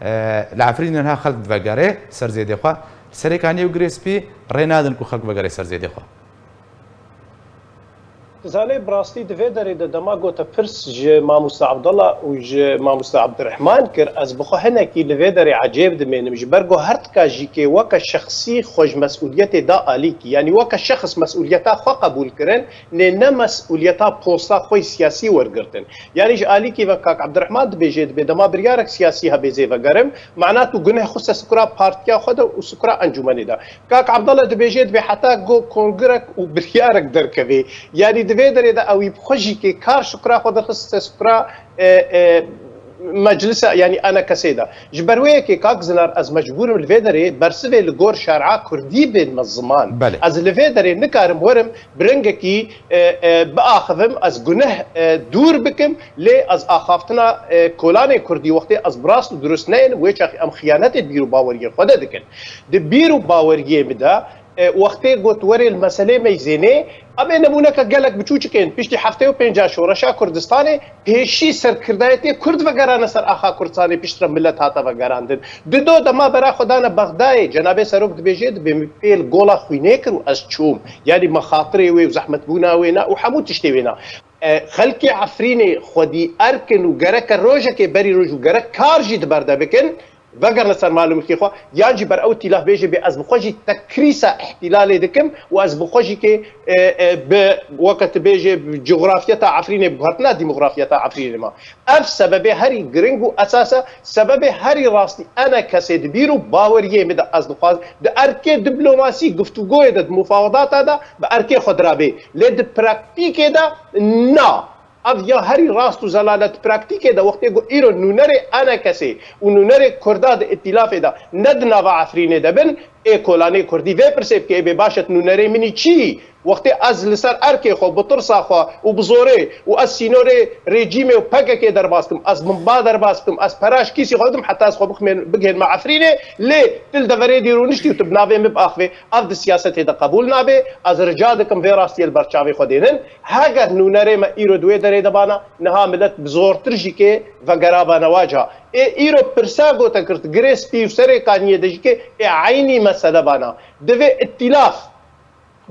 e, li Efrînê niha xelk divegerê ser zêdê xwe. Li Serêkaniyê û Girêspî rê nadin ku xelk vegerê ser zêdê xwe. Dizanî, bi rastî di vê derê de dema ku te pirs ji mamoste Abdullah û ji mamoste Abdurrahman kir, ez bi xwe hinekî li vê derê ecêb dimênim, ji ber ku her tika jî kê weke şexsî xwe ji mesûliyetê da alîkî, yanî weke şexs mesûliyeta xwe qebûl kirin, lê ne mesûliyeta posta xwe yî siyasî wergirtin. Yanî ji alîkî ve kak Abdurrahman dibêje, dibê dema biryarek siyasî hebê zê vegerim, mana tu guneh xiste sukra partiya xwe de û sukra encûmenê de. Kak Abdallah dibêje, dibê heta ku kongirek û biryarek derkevê. Yanî di vê derê de ewî bi xwe jî kê kar sukra xwe derxiste sukra, e, e, meclisa, yanî ENKSê de. Ji ber wê yekê, kak Zinar, ez mecbûr im li vê derê bersivê li gor şer'a kurdî bênme ziman. Belê. Ez li vê derê nikarim werim bi rengekî, e, e, biaxivim, ez guneh, e, dûr bikim, lê ez axaftina, e, kolanê kurdî wextê ez bi rast û durust neynim, wê çaxî em xiyanetê bîr û baweriyên xwe de dikin. Di bîr û baweriyê min de, e, wextê got werê li meselê meyzênê, em ê nemûneke gelek biçûçik ên. Piştî heftê û pênca şoreşa Kurdistanê, pêşî serkirdayetê Kurd vegerane ser axa Kurdistanê, piştre milet hate vegerandin. Dido dema bera xwe dane Bexdayê, cenabê serok dibêje, dibê min pê li gola xwînê kir û ez çûm. Yanî me xatirê wê û zehmetbûna wê na û hemû tiştê wê na. E, xelkê Efrînê xwedî erk in û gereke rojekê berî roj û gerek kar jî di ber de bikin, vegerine ser mal û milkê xwe, yan jî ber ew tîlaf bêje bê ez bi xwe jî tekrîsa îhtîlalê dikim û ez bi xwe jî kê, e, e, bi, weke tu bêje, bi cografiyeta Efrînê, bi guhertina demografiyeta Efrînê ma. Ev sebebê herî giring û esas e, sebebê herî rastî ENKSê di bîr û baweriyê min de ez dixwazim di erkê diplomasî, guftûgoyê de, di mufawedata de bi erkê xwe dirabê. Lê di praktîkê de na. Ev ya herî rast û zelal e. Di praktîkê de wextê ku îro nûnerê ENKSê û nûnerê Kurda di îtîlafê de ne di nava Efrînê de bin, ê kolanê Kurdî vê pirsê bike, ê bê baş e, tu nûnerê min î çi yî? Wextê ez li ser erkê xwe, bi tirsa xwe û bi zorê û ez sînorê rejîmê û PKKê derbas kim, ez minba derbas kim, ez pera ji kîsî xwe bidim heta ez xwe bixmên-, bigihênme Efrînê, lê tu li deverê dî rûniştî û tu bi navê min biaxivê, ev di siyasetê de qebûl nabe. Ez rica dikim vê rastiyê li ber çavê xwe dênin. Heger nûnerê me îro di wê derê de bana, niha milet bi zortir jî kê vegerabane waca. Ê îro pirsa gote kirt, girê spî û serê kaniyê de jî kê, ê eynî mesele bana. Divê îtîlaf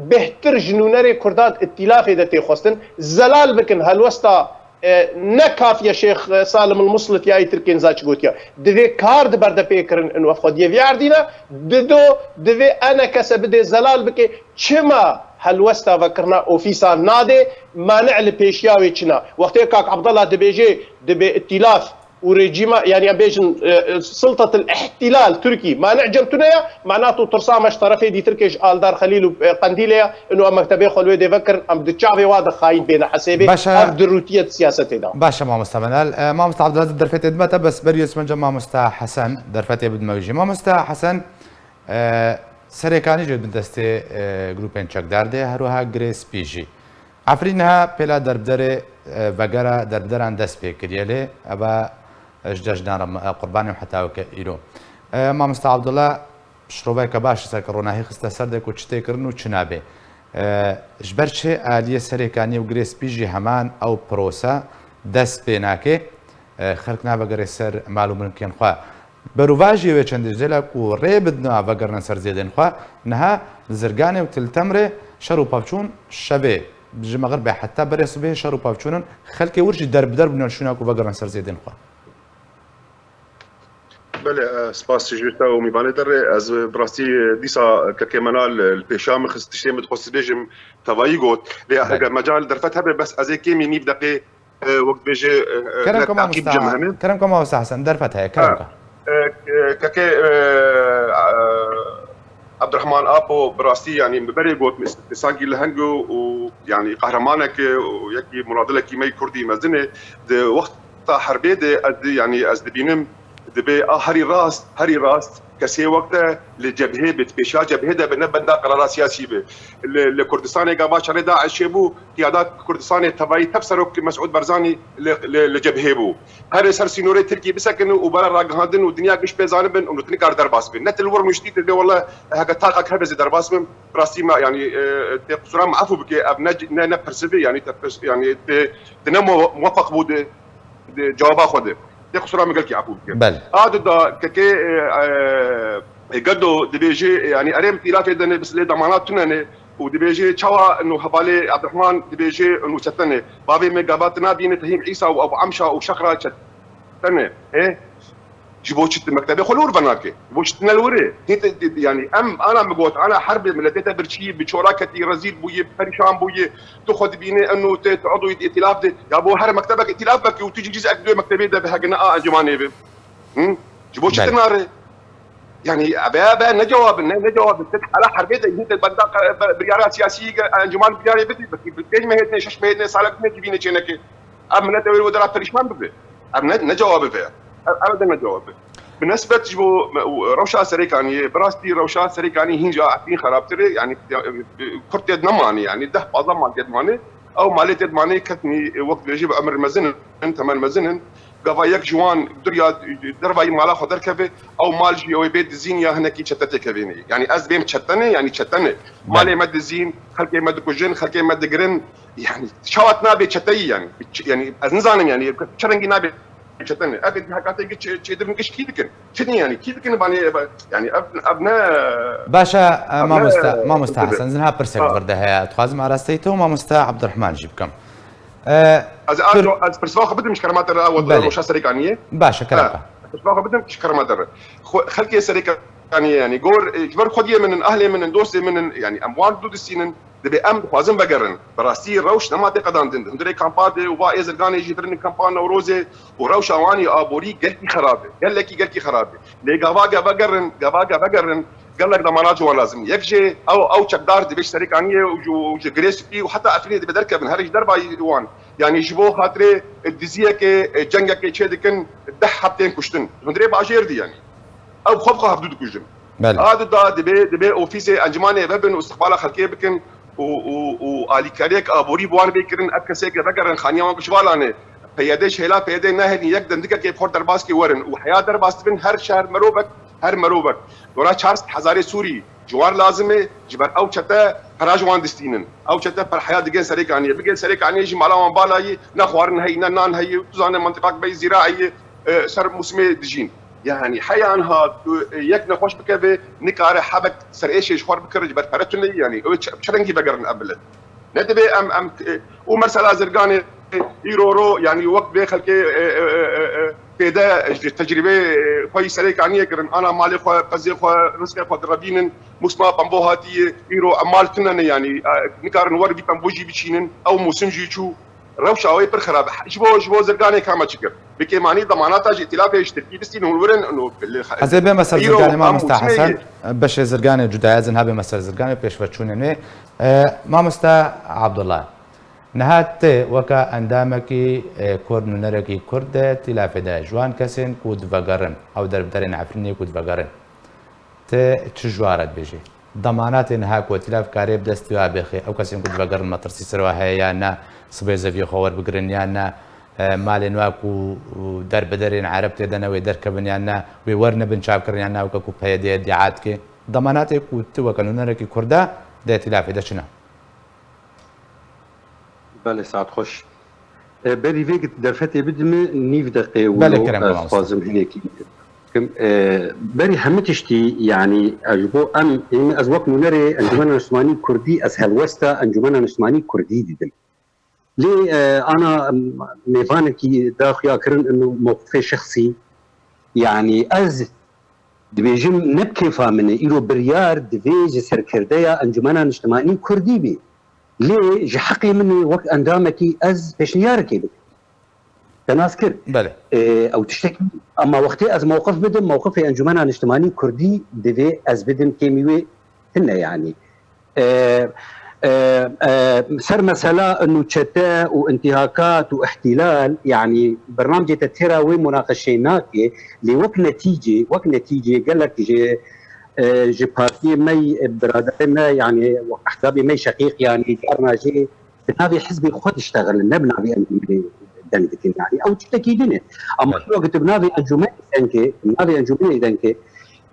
bêhtir ji nûnerê Kurdan îtîlafê de tê xwestin, zelal bikin helwesta, e, ne kafiye Şêx, e, Salim el Muslit ya î Tirkên Zaç gotiya. Divê kar di ber de pê kirin in wef xwediyê vî erdî ne, dido divê ENKS bidê zelal bike, çima helwesta vekirina ofîsan nade, mani'e li pêşiya wê çi ne? Wextê kak Abdallah dibêje, dibê îtîlaf û rejîma, yanî em bêjin, e, e, sultatil îhtîlal Tirkî, mani'e cem tune ya, mana tu tirsa me ji terefê dîtirkê ji Aldar Xelîl û, e, Qendîlê ya, ino em mektebê xwe li wê dê vekirin, em di çavê wa de xayîn bêne hesêbê, Baş e. Ev di rûtiyê di siyasetê de. Baş e mamosta Menal. E, mamosta Abdullah derfetê dime te, bes berî ez mamosta Hesen derfetê bidime wî jî. Mamosta Hesen, e, serêkanî jî bin destê, e, grûpên çekdar de, her wiha girê spî jî. Efrîn niha pêla derbderê, e, vegera derbderan dest pê kiriye lê eva, e, ji cejna Rem-, e, Qurbanê û heta weke îro. E, mamosta Abdullah, şiroveke baş ser ke ronahî xiste ser de ku çi tê kirin û çi nabe. E, ji ber çi aliyê serêkanî û girê spî jî heman ew prosa dest pê nake, e, xelk navegere ser mal û milkên xwe. Berovajî wê çendê zêla ku rê bidina vegerine ser zêdên xwe, niha li Zirganê û Til Temrê şer û pevçûn şevê ji mexribê heta berê sibê şer û pevçûn in, xelkê wir jî derbider bûne li şûna ku vegerine ser zêdên xwe. Belê, e, spas ji te û mîvanê te re. Ez, e, bi rastî, e, dîsa kekê Menal, e, li pêşiya min xist, tiştê min dixwest bêjim, tevayî got. Lê Belê. Eger mecal derfet hebe, bes ez ê kêmî nîv deqê, e, wek dibêje, e, e, Kerem ne ke teqîb mamosta, cem heme. Kerem ke mamosta Hesen, derfet heye, kerem ke. E, e, kekê, e, e, Abdurrahman Apo bi rastî, yanî, min berê got, min sankî leheng û, û, yanî, qehremaneke û yekî munadilekî me yî Kurdî mezin e. Di wexta herbê de ez di-, yanî, ez dibînim, dibê a herî rast, herî rast kesê wek te li cebhê bi, di pêşiya cebhê de bi, ne benda qerara siyasî bi. Li, li Kurdistanê gava şerê DAIŞê bû, qiyada Kurdistanê tevayî tev serok Mesûd Barzanî li, li, li cebhê bû. Her ser sînorê Tirkî bisekin û bera ragihandin û dinya giş pê zanibin û tu nikar derbas bin. Ne tu li wir nuştî tu dê wele heke taqek hebe zê derbas bin. Rastî me, yanî, e, tê qusura min efû bike, ev ne, ne, ne pirsivê, yanî te pirs, yanî te, te ne mu-, muwefeq bû de, de cewaba xwe de. Tê qusura min gelkî efû bike. Belê. A di da kekê, e, e, e, Gedo dibêje, e, yanî erê min tîlafê dene, bis lê damana tune ne û dibêje çawa no hevalê Abdurrahman dibêje no çetene. Bavê me gava tu nabîne Tehîm Îsa û Ebu Emşa û Şexra çetene. E? Ji bo çi tu mektebê xwe li wir venake? Ji bo çi tu ne li wir e? Hê te, te, yanî em, ana min got, ana herbê miletê te birçî, bi çora ketî, rezîl bûyî, perîşan bûyî, tu xwe dibînî eno te, tu edûyî îtîlaf de. Ya bo her mektebek îtîlaf vekî û tu jî cizek di wê mektebê de bi hegina a encûmanê be. Hı? Ji bo çi Belê. tu nare? Yanî ebe, ebe ne cewab, ne, ne cewab. Te hala herbê de, hê te benda, be, biryara siyasî, encûman biryarê bidî, belkî bi pênc mehê dinê, şeş mehê dinê, salek dinê civînê çêneke. Em milet ewê wê dera perîşan bibe. Ev ne, ne cewabê vê ye. Ev, ev de ne cewabê. Bi nesbet ji bo me-, û rewşa Serêkaniyê, bi rastî rewşa Serêkaniyê hîn ji Efrîn xerabtir e, yanî, e, e, Kurd tê de nemanî, yanî deh pazdeh mal tê de manî. Ew malê tê de manî ketinî, e, wek dibêjî bi emir mezin in, temel mezin in. Gava yek ji wan duriya dervayî mala xwe derkeve, ew mal jî ew ê bê dizîn ya hinekî çete têkevînê. Yanî ez bêm çetene, yanî çetene. Belê. Malê me dizîn, xelkê me dikujin, xelkê me digirin. Yanî çawa nabe çeteyî yanî? Ç-, yanî ez nizanim yanî çi rengî nabe çetene. Ev ê hekatê çê-, çêdibin giş kî dikin? Çi din yanî? Kî dikin banê, yanî ev, ev ne... Baş e, e, ev ne mamosta, mamosta dibe. Hesen, zin ha pirsek Ha. vir de heye. Dixwazim arasteyî te û mamosta Abdurrahman jî bikim. E, Ez, Tur- ez, ez pirsiva xwe bidim ji kerema te re, ew Belê. Rewşa Serêkaniyê. Baş e, kerem Ha, ke. ez pirsiva xwe bidim ji kerema te re. Xwe, xelkê Serêkaniyê, yanî gor, e, ji ber xwediyê min in, ahlê min in, dostê min in, yanî em wan dû distînin, dibê em dixwazin vegerin. Bi rastî rewş nema tê qedandin. Hundirê kampa de û va ê Zirganê jî hirin kampa Newrozê û rewşa wan ê aborî gelkî xerab e. Gelekî, gelkî xerab e. Lê gava ge vegerin, gava ge vegerin, gelek demana ji wan lazim. Yek jê ew, ew çekdar dibê ji Serêkaniyê û ji, û ji Girê Spî û heta Efrînê dibê derkevin, herî ji dervayî wan. Yanî ji bo xatirê diziyekê, cengekê çê dikin, deh heb tên kuştin. Hundirê bajêr dî yanî. Ew xwe bi xwe hevdû dikujin. Belê. A du da dibê, dibê ofîsê encûmanê vebin û istiqbala xelkê bikin û, û, û alîkariyek aborî bi wan bê kirin, ev kesê ke vegerin xaniya wan bi ji va lane. P Y D ji hêla P Y D nehêlin yek dendikekê bi xwe derbas kê werin û heya derbas dibin her şehr merovek, her merovek. Dora çar sed hezarê Sûrî ji wan lazim e, ji ber ew çete pera ji wan distînin. Ew çete per heya digên Serêkaniyê. Bigên Serêkaniyê jî mala wan balayî, ne xwarin heyî, ne nan heyî, tu zane mentiqak bey zîraeyî, e, ser mûsimê dijîn. Yanî heya niha tu, e, yek nexweş bikeve, nikare hebek serêşê ji xwe re bikire, ji ber pere tune ye, yanî ew çi, çi rengî vegerin ev millet? Ne divê em, em, e, û mesela Zirganê, e, îro ro, yanî wek vê xelkê, e, e, e, e, e, pêde ji tecrîbê, e, xwe yî Serêkaniyê kirin, ana malê xwe, qezê xwe, rizqê xwe direvînin, mûsma pembo hatiye, îro em mal tune ne, yanî, e, nikarin wer vî pembo jî biçînin, ew mûsim jî çû. Rewşa wê pir xerab e. Ji bo, ji bo Zirganê ka me çi kir? Bi kêmanî demanata ji îtîlafê ji Tirkî bistîn hûn werin û li xe-, Ez ê bême ser îro Zirganê, em mamosta mûsimê Hesen. Beşê Zirganê cudaya zin ha bême ser Zirganê pêşveçûnê nê. E, mamosta Abdullah, niha tê weke endamekî, e, Kurd, nûnerekî Kurd de îtîlafê de ji wan kesên ku divegerin, ew derbiderên Efrînê ku divegerin. Te çi ji wan re dibêjî? Demanatê niha ku îtîlaf karê bi dest wê bêxê, ew kesên ku divegerin metirsî ser wa heye ya ne, sibê zeviyê xwe werbigirin ya ne, e, malên wa ku, û, derbiderên Ereb tê de ne wê derkevin ya ne, wê wernebin çavkirin ya ne, weke ku P Y D îdia dike. Demanatê ku tu weke nûnerekî Kurda di îtîlafê de çi ne? Belê, saet xweş. E, berî vê derfetê bidime nîv deqê û Belê, kerem, e, mamoste. Dixwazim hinekî bikim. E, berî hemî tiştî, yanî, e, ji bo em, em, ez wek nûnerê Encûmena Niştimanî Kurdî, ez helwesta Encûmena Niştimanî Kurdî didim. Lê, e, ana, em, mêvanekî da xuya kirin û mewqifê şexsî, yanî, ez dibêjim ne bi kêfa min e, îro biryar divê ji serkirdeya Encûmena Niştimanî Kurdî bê. Lê ji heqê min e wek endamekî ez pêşniyareke bikim. Te nas kir. Belê. Ee, ew tiştekî, ama wextê ez mewqif bidim, mewqifê Encûmena Niştimanî Kurdî divê ez bidim kêmî wê tune yanî. Ee, e, e, ser mesela û çete û intîhakat û îhtîlal, yanî bernamcê te têra wê munaqeşê nake, lê wek netîcê, wek netîcê gelek ji e, ji partiyê me yî, e, biraderê me, yanî wek ehzabê me yî şeqîq, yanî carna jî bi navê hizbê xwe diştexilin, ne bi navê Encûmenê deng dikin. Yanî ew tiştekî din e. Ama Evet. îro ku tu bi navê Encûmenê deng ke, bi navê Encûmenê deng ke,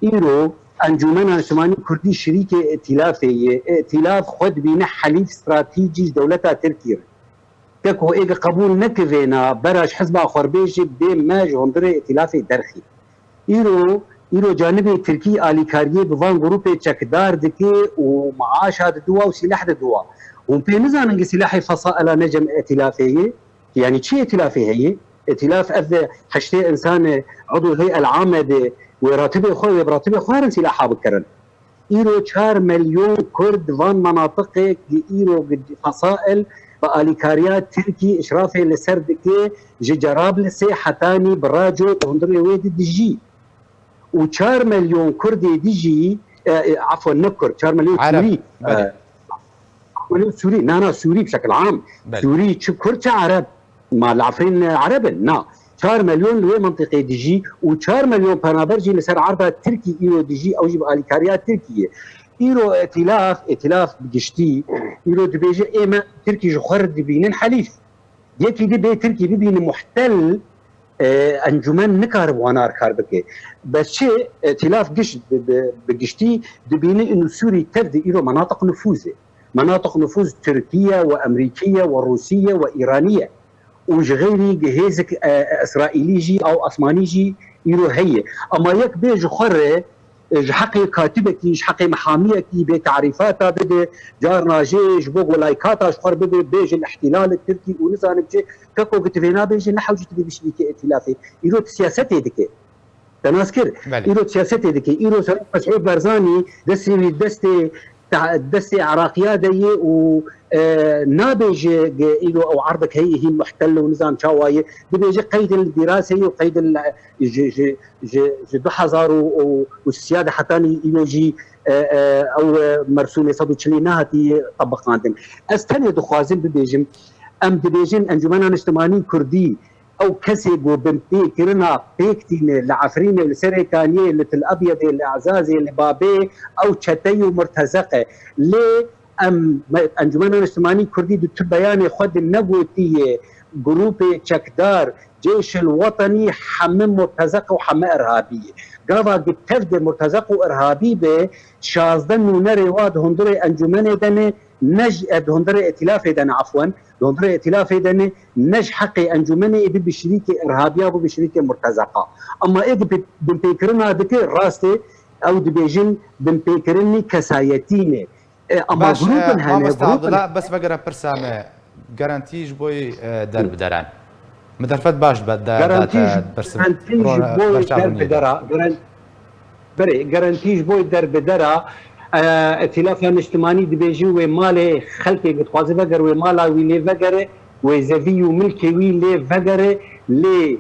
îro Encûmena Niştimanî Kurdî şirîkê îtîlafê ye. Îtîlaf xwe dibîne helîf stratejî ji dewleta Tirkî re. Ke ku êge qebûl neke vêna, bera ji hizba xwe re bêje, bê me ji hundirê îtîlafê derxî. Îro, îro canibê Tirkî alîkariyê bi van grûpê çekdar dike û maaşa dide wa û sîleh dide wa. Hûn pê nizanin ki sîlehê fesaila ne cem îtîlafê ye? Yanî çi îtîlafê heye? Îtîlaf ev de heştê însan e, udû hey'el ame de wê ratibê xwe, wê bi ratibê xwe herin sîleha bikirin. Îro çar milyon Kurd van menatiqê ki îro fesail bi alîkariya Tirkî îşrafê li ser dike, ji Cerablisê hetanî bi Raco di hundirê wê de dijî. Û çar milyon Kurdê dijî, e, e, afwan, ne Kurd, çar milyon Ereb, Sûrî, belê. E, çar milyon Sûrî, na, na, Sûrî bi şekil am. Belê. Sûrî çi Kurd, çi Ereb. Ma li Efrîn Ereb in? Na. Çar milyon li wê mintiqê dijî û çar milyon penaber jî li ser erda Tirkî îro dijî, ew jî bi alîkariya Tirkiyê. Îro îtîlaf, îtîlaf bi giştî, îro dibêje ê me Tirkî ji xwe re dibînin helîf. Yekî dî bê Tirkî bibîne muhtel, e, encûmen nikare bi wana re kar bike. Bes çi, îtîlaf giş bi, bi, bi giştî dibîne û Sûrî tev de îro menatiq nufûz e. Menatiq nufûz Tirkî ye, we Emerîkî ye, we Rûsî ye, we Îranî ye. Û ji xeyrî hêzik, e, e, Îsraîlî jî, ew Asmanî jî îro heye. Ama yek bê ji xwe re, e, ji heqê katibekî, ji heqê mihamiyekî bê tarîfata bide, carna jê ji bo golaykata ji xwe re bibe, bêjin îhtîlalê Tirkî û nizanim çi, keko ki tu vê nabêjî, ne hewce tu bê bişirî ke îtîlafê. Îro tu siyasetê dike. Te nas kir. Belê. Îro siyasetê dike. Îro Serok Mesûd Barzanî destê wî destê, ta-, destê Iraqiya de ye û, e, nabêje ge îro ew erdek heye hîn muhtel û nizam çawa ye. Dibêje qeydin li dîrasê ye û qeydin li, ji, ji, ji, ji du hezar û, û, û sisiya de hetanî îro jî, e, e, ew, e, mersûmê sed û çilî nehatî tebiqandin. Ez tenê dixwazim bibêjim, em dibêjin Encûmena Niştimanî Kurdî, ew kesê ku binpêkirina pêk tîne li Efrînê, li Serêkaniyê, li Til Ebyedê, li Ezazê, li Babê, ew çete ye û murtezeq e. Lê em, me, Encûmena Niştimanî Kurdî di tu beyanê xwe de negotiye grûpê çekdar, Ceyşil Wetenî heme murtezeq û heme irhabî ye. Gava ku tev de murtezeq û irhabî be, şazdeh nûnerê wa di hundirê encûmenê de ne, ne ji, e, di hundirê îtîlafê de ne, efwen, di hundirê îtîlafê de ne, ne ji heqê encûmenê ê bibe şirîkê irhabiya, bibe şirîkê murtezeqa. Ama ê di bi-, binpêkirina dike, rast e, ew dibêjin binpêkirinî kesayetî ne. E, ama Baş, grûpin e, hene, mamosta grûpin Abdullah, bes vegere pirsa me, garantî ji bo, e, derbideran. Min derfet baş be-, da-, Garantî date ji, pirs-, garantî ji ro-, bo berçavbûniyê de. Derbidera, garan-, Berê, garantî ji bo derbidera, e, Îtîlafa Niştimanî dibêjin wê malê xelkê ku dixwaze vegere, wê mala wî lê vegere, wê zevî û milkê wî lê vegere, lê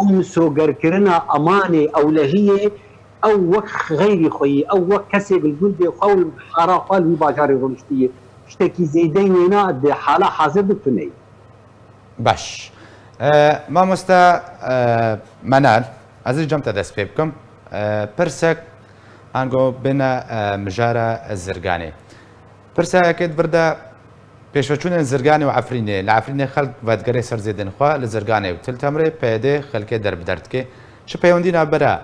ew misogerkirina emanê ewlehiyê, ew wek xeyrî xwe yî, ew wek kesê li gundê xwe û li xara xwe li wî bajarê rûniştî yî. Tiştekî zêdeyî wêna di hala hazir de tune ye. Baş. E, mamosta, e, Menal, ez ê cem te dest pê bikim. E, pirsek, ango bêne, e, mijara zirganê. Pirsa yekê di vir de pêşveçûnên zirganê û Efrînê. Li Efrînê xelk vedigere ser zêdên xwe, li zirganê û Til Temrê P Y D xelkê derbider dike. Çi peyondî navbera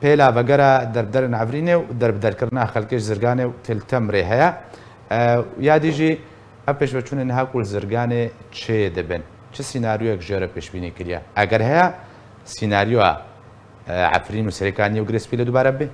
pêla vegera derbiderên Efrînê û derbiderkirina xelkê ji zirganê û Til Temrê heye? E, ya dî jî ev pêşveçûnê niha ku li zirganê çê dibin, çi sînaryoyek jê re pêşbînî kiriye? Eger heye, sînaryoya, e, Efrîn û Serêkaniyê û Girê Spî li dubare bibe? Belê.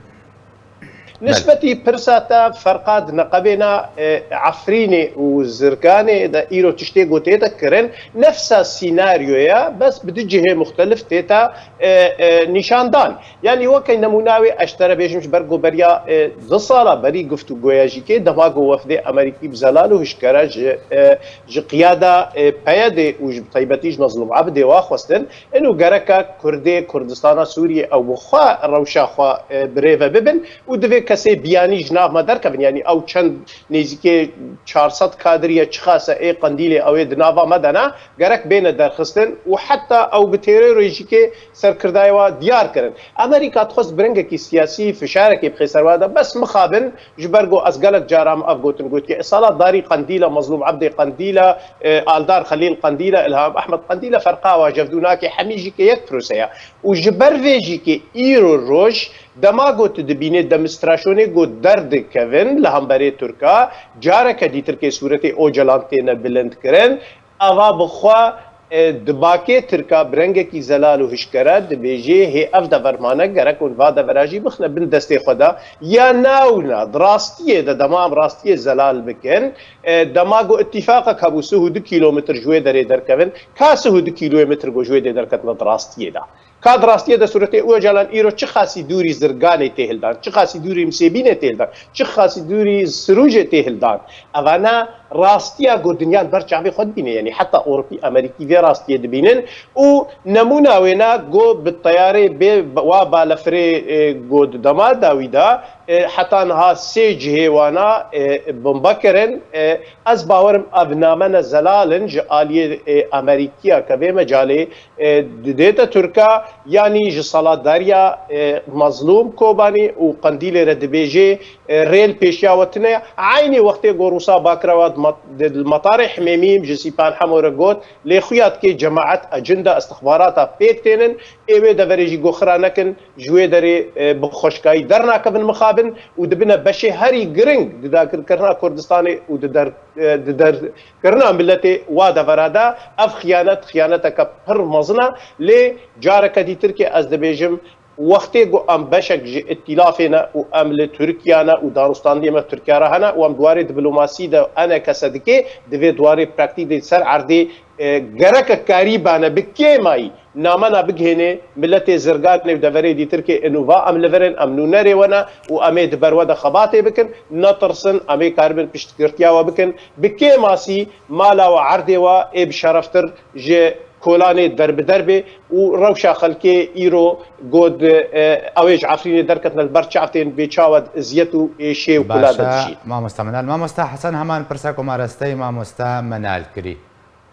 Nisbetî pirsa te ferqa di neqebêna, e, Efrînê û Zirganê de îro tiştê ku tê de kirin, nefsa sînaryoya, bes bi du cihê muxtelif tê te, e, e, nîşan dan. Yanî weke nemûna wê ez ji te re bêjim, ji ber ku beriya, e, du sala berî guftûgoya jî kê, dema ku wefdê Amerîkî bi zelal û hişkere ji, e, ji qiyada, e, P Y D û ji bi taybetî ji Mezlûm Ebdê wa xwestin, Ino gereka Kurdê Kurdistana Sûriyê ew bi xwe rewşa xwe, e, bi rê ve bibin û divê kesê biyanî ji nav me derkevin. Yanî ew çend nêzîkê çar sed kadiriye çiqas e ê Qendîlê ew ê di nava me de ne, gerek bêne derxistin û heta ew bi terorê jî kê serkirdayê wa diyar kirin. Amerîka dixwest bi rengekî siyasî fişarekê bixê ser wa de, bes mixabin Ji ber ku ez gelek caran ev gotin gotiye, sala Darî Qendîla, Mezlûm Ebdê Qendîla, e, Aldar Xelîl Qendîla, Îlham Ehmed Qendîla, ferqa wa ji hev du nake, hemî jî ke yek proseye. Û ji ber vê jî ke îro roj, dema ku tu dibînê demonstrasyonê ku derdikevin li hemberê Tirka, careke dîtirkê sûretê Ocalan têne bilindkirin, Ava bi xwe, e, di bakê Tirka bi rengekî zelal û hişkere dibêjê, hê ev devermane gerek hûn va devera jî bixine bin destê xwe de. Ya na û na, di rastiyê de dema em rastiyê zelal bikin, e, dema ku îtîfaqek hebû sih û du kîlometr ji wê derê derkevin, ka sih û du kîlometr ku ji wê dê derketine di rastiyê de. Ka di rastiyê de sûretê Ocalan îro çi xasî dûrî Zirganê tê hildan, çi xasî dûrî Misêbînê tê hildan, çi xasî dûrî Sirûcê tê hildan. Evana rastiya ku dinya li ber çavê xwe dibîne, yanî heta Ewropî, Amerîkî vê rastiyê dibînin û nemûna wêna ku bi teyarê bê wa balefirê, e, ku di dema dawî de, e, heta niha sê cihê wana, e, bombe kirin. E, ez bawerim ev name ne zelal in ji aliyê, e, Amerîkiya ke vê mecalê, e, didête Tirka, yanî ji saladariya, e, Mazlûm Kobanî û Qendîlê re dibêjê, e, rê li pêşiya we tune ye. Eynî wextê ku Rûsa Bakira wa di mat-, di, li metarê Himêmî ji Sîpan Hemo re got, lê xuya dikê cemaet ecinda istixbarata pêk tênin, ê wê deverê jî goxira nekin, ji wê derê, e, bi xweşkayî dernakevin mixabin û dibine beşê herî giring di dagirkirina Kurdistanê û di der, e, di derkirina miletê wa devera de. Ev xiyanet, xiyaneteke pir mezin e, lê careke dî Tirkiye ez dibêjim, wextê ku em beşek ji îtîlafê ne û em li Tirkiye ne û danûstandinê me Tirkiye re hene û em di warê diplomasî de enekese dikê, divê di warê praktîk de ser erdê, e, gereke karî bane bi kêmayî namena bigihênê miletê Zirganê û deverê dîtirkê û va em li vir in, em nûnerê we ne û em ê di ber we de xebatê bikin, netirsin, em ê karibin piştgirtiya we bikin, bi kêmasî mala we erdê we ê bi şereftir ji kolanê derbider bê û rewşa xelkê îro got, e, ew ê ji Efrînê derketine li ber çav tên bê çawa eziyet û êşê û kula de dijî. Mamosta Menal. Mamosta Hesen, heman pirsa ku me rasteyî mamosta Menal kirî.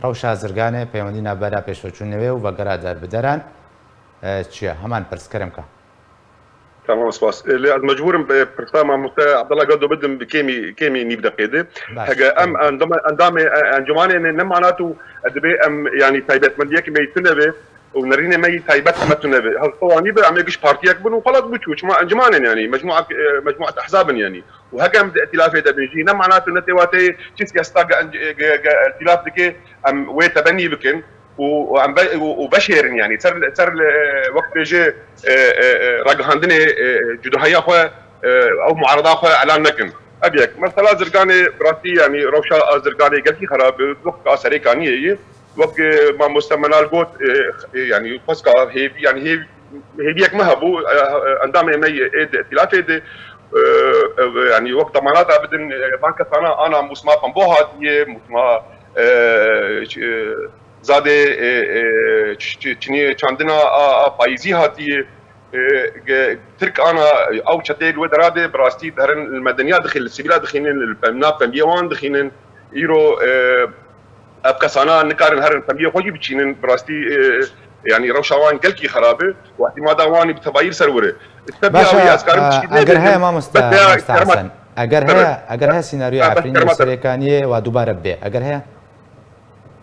Rewşa Zirganê, peywendî navbera pêşveçûnê wê û vegera derbideran, e, çi ye? Heman pirs, kerem ke. Tamam, spas. E, lê ez mecbûr im, e, pirsa mamoste Abdullah Gado bidim bi kêmî, kêmî nîv deqê de. Baş, hege em tamam. Endama-, endamê, e, encûmanê ne, ne mana tu, e, dibê em, yanî taybetmendiyek me tune be û nerînê me yî taybet me tune be. Hezwanî be, em ê giş partiyek bin û xelas bû çû. Çima encûmanên yanî, mecmua, e, mecmuat ehzab in yanî. Û heke em di îtîlafê de bin jî, ne mana tu ne tê wateyê çi siyaseta ge, ge, ge, ge îtîlaf dike, em wê tebenî bikin. û, û em be-, û, û veşêrin, yanî ser, ser, e, wek bêje, e, e, e, ragihandinê, e, cudahiya xwe, e, ew muarada xwe elan nekin. Ev yek. Mesela Zirganê bi rastî, yanî rewşa a Zirganê gelkî xerab e, wek a Serêkaniyê ye. Wek, e, mamoste Menal got, e, e, yanî xweska hêvî, yanî hêv-, hêviyek me hebû, e, e, endamê me yê ê di îtîlafê de, e, e, yanî wek demanata bidin, e, van kesana ana mûsma pembo hatiye, mûsma, e, ç-, e, Zadê, e, e, ç-, ç-, çinî çandina a, a payîzî hatiye. E, ge-, Tirk ana ew çeteyê li wê dera de bi rastî derin li medeniya dixînin, li sivîla dixînin, li pem-, nav pemiyê wan dixînin. Îro, e, ev kesana nikarin herin pemiyê xwe jî biçînin. Bi rastî, e, yanî rewşa wan gelkî xerab e û ihtimada wan bi tevayî li ser wir e. Tebiya wî ez karim tişkî nêbêjim. Eger heye mamoste, mamoste Hesen, eger heye, eger heye sînaryoya Efrînê û Serêkaniyê wa dubare bibe, eger heye?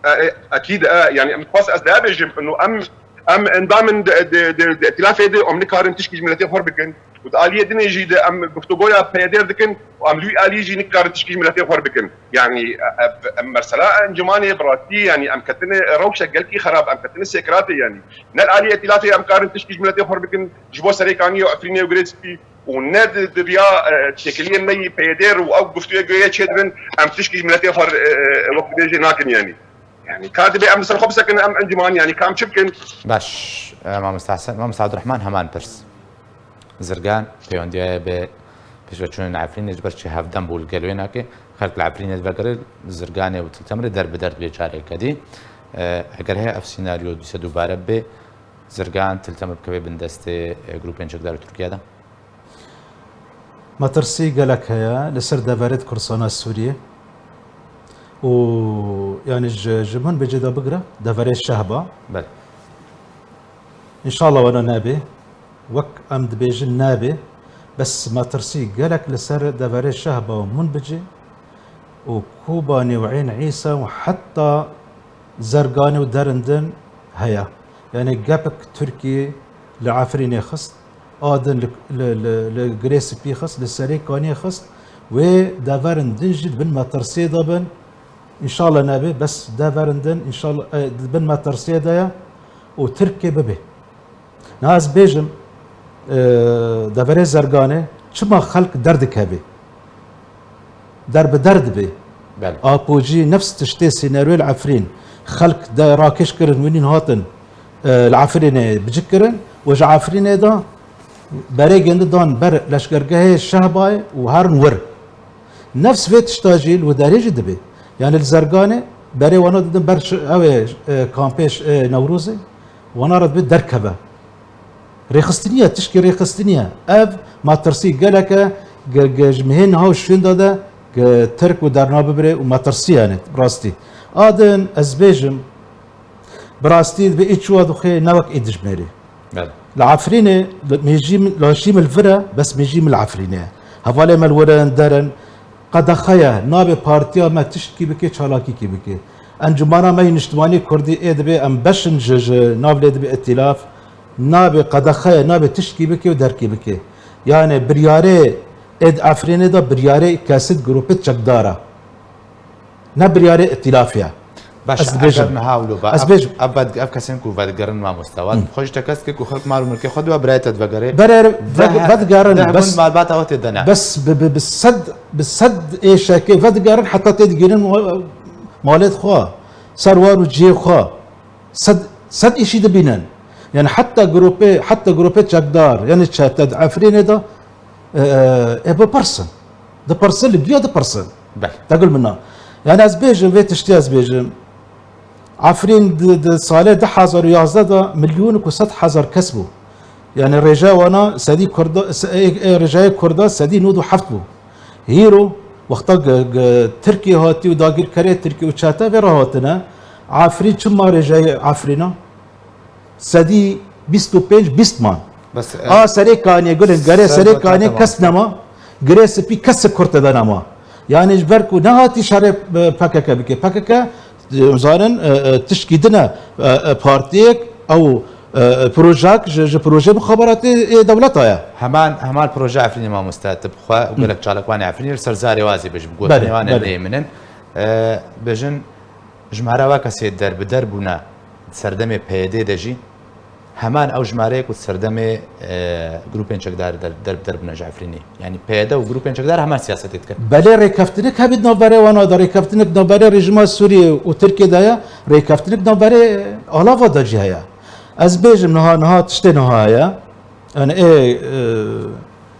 E, e, ekîd e, yanî em xwest ez nebêjim, ino em, em endamên di, di, di, di îtîlafê de, em nikarin tişkî ji miletê xwe bikin. Û di aliyê dinê jî de em guftûgoya peyedêr dikin û em li wî alî jî nikarin tişkî ji miletê xwe bikin. Yanî, e, e, em mesela encûmanê bi rastî, yanî em ketine rewşek gelkî xerab, em ketine sêkiratê yanî. Ne li aliyê îtîlafê em karin tişkî ji miletê xwe bikin, ji bo Serêkaniyê û Efrînê û Girê Spî, û ne di, di riya, e, têkiliyên me yî peyedêr û ew guftûyê guhê çêdibin, em tişkî ji miletê xwe, e, e, wek dibêjê nakin yanî. Yanî ka dibê em li ser xwe bisekinin, em encûman, yanî ka em çi bikin? Baş, e, mamoste Hesen, mamoste Abdurrahman heman pirs. Zirgan, peywendiya ye bi pêşveçûnên Efrînê ji ber çi hevdem bû li gel wê nake. Xelk li Efrînê divegere, Zirganê û Til Temirê der bi der dibê careke dî. E, eger heye ev sînaryo dîse dubare bibe, Zirgan, Til Temir bikeve bin destê, e, grûpên çekdar û Tirkiye de? Metirsî gelek heye li ser deverê di Kurdistana Sûriyê û, yanî ji, ji Minbicê de bigire deverê Şehba. Belê. Înşallah wena nebe. Wek em dibêjin nebe. Bes metirsî gelek li ser deverê Şehba û Minbicê û Kobanê û Ên Îsa û heta Zirganê û derin din heye. Yanî gepek Tirkiyê li Efrînê xist, a din li, li, li, li Girê Spî xist, li Serêkaniyê xist, wê deverin din jî di bin metirsiyê de bin. Înşallah nebe, bes deverin din, înşallah, e, di bin metirsiyê de ye û Tirkiyê bibe. Niha ez bêjim, e, deverê Zerganê çima xelk derdikeve? Der bi der dibe. Belê. Apo jî nefs tiştê sînerwê li Efrîn. Xelk de rakêş kirin, winîn hatin, e, li Efrînê bicik kirin û ji Efrînê de berê gindi dan ber leşkergehê Şehbayê û herin wir. Nefs vê tişta jî li wê derê jî dibe. Yani li Zerganê berê wana didin ber şi-, ew ê, e, kampê ş-, e, Newrozê, wana re dibê derkeve. Rêxistiniye, tişkî rêxistiniye. Ev matirsî gelek e, ge-, ge-, ji mihê niha û şûnda de ge Tirk û derna bibirê û matirsî yani, bi rastî. A din ez bêjim, bi rastî dibê î çûwa dixê ne wek î dijmêrî. Belê. Li Efrînê, li mêjî min, laşî min li vir e, bes mêjî min li Efrînê ye. Hevalê me li wir in, der in, qedexe ye, nabê partiya me tiştkî bike, çalakîkî bike. Encûmana me yê Niştimanî Kurdî ê dibê em beş in ji, ji nav lê dibê îtîlaf, nabê qedexe ye, nabê tiştkî bike û derkî bike. Yani biryarê ê di Efrînê de biryarê kesit grûpê çekdar e. Ne biryarê îtîlafê ye. Baş, Ez dibêjim. Eger niha wilo ba, Ez ev, bêjim. ev ved-, ev kesên ku vedigerin mamoste. Wan Hı. xwe ji te kes kir ku xelk mal û milkê xwe diwe birayê te divegerê. Berer Deh, vedigerin, deh bes, gund malbata xwe tê de ne. bes bi, bi, bi sed, bi sed êşekê vedigerin heta tê digihînin ma-, malê xwe, ser war û cihê xwe. Sed, sed îşî dibînin. Yani heta grûpê, heta grûpê çekdar, yani çete di Efrînê de, e, e, e, bipirsin. Dipirsin, li giya dipirsin. Belê. Degul min na. Yani ez bêjim, vê tiştî ez bêjim. Efrîn di, di salê du hezar û yazdeh de milyon û sed hezar kes bû. Yani rêjeya wana sedî Kurda, se-, ê, ê, rêjeyê Kurda sedî nod û heft bû. Hîro, wexta ge-, ge-, Tirkiye hatî û dagirkerê Tirkiye û çete vê re hatine, Efrîn çima rêjeyê Efrîna? Sedî bîst û pênc bîst man. Bes, e, A Serê Kaniyê, gulên, gerê Serê Kaniyê kes nema. Girê spî kes Kurd tê de nema. Yani ji ber ku nehatî şerê, e, P K K bike. P K K, e, zanin, e, e, tişkî din e, e, e, partiyek, ew, e, e, projek ji, ji projeyê mixaberatê ê dewleta ye. Heman, heman proje Efrînê mamoste, tu bi xwe û Hı. gelek çalakvanê Efrînê li ser zarê wazê bêjim, Belê, gotinê wan belê. lê min in. E, bêjin, jimara wa kesê derbider bûne di serdemê P Y D de jî, heman ew jimareyê ku di serdemê, e, grûpên çekdar der, derbider bûne ji Efrînê. Yani P Y D û grûpên çekdar heman siyasetê dikin. Belê rêkeftinek hebî di navberê wana de, rêkeftinek di navberê rejîma Sûriyê û Tirkiyê de ye, rêkeftinek di navberê alava de jî heye. Ez bêjim niha, niha tiştê niha heye. Yani ê,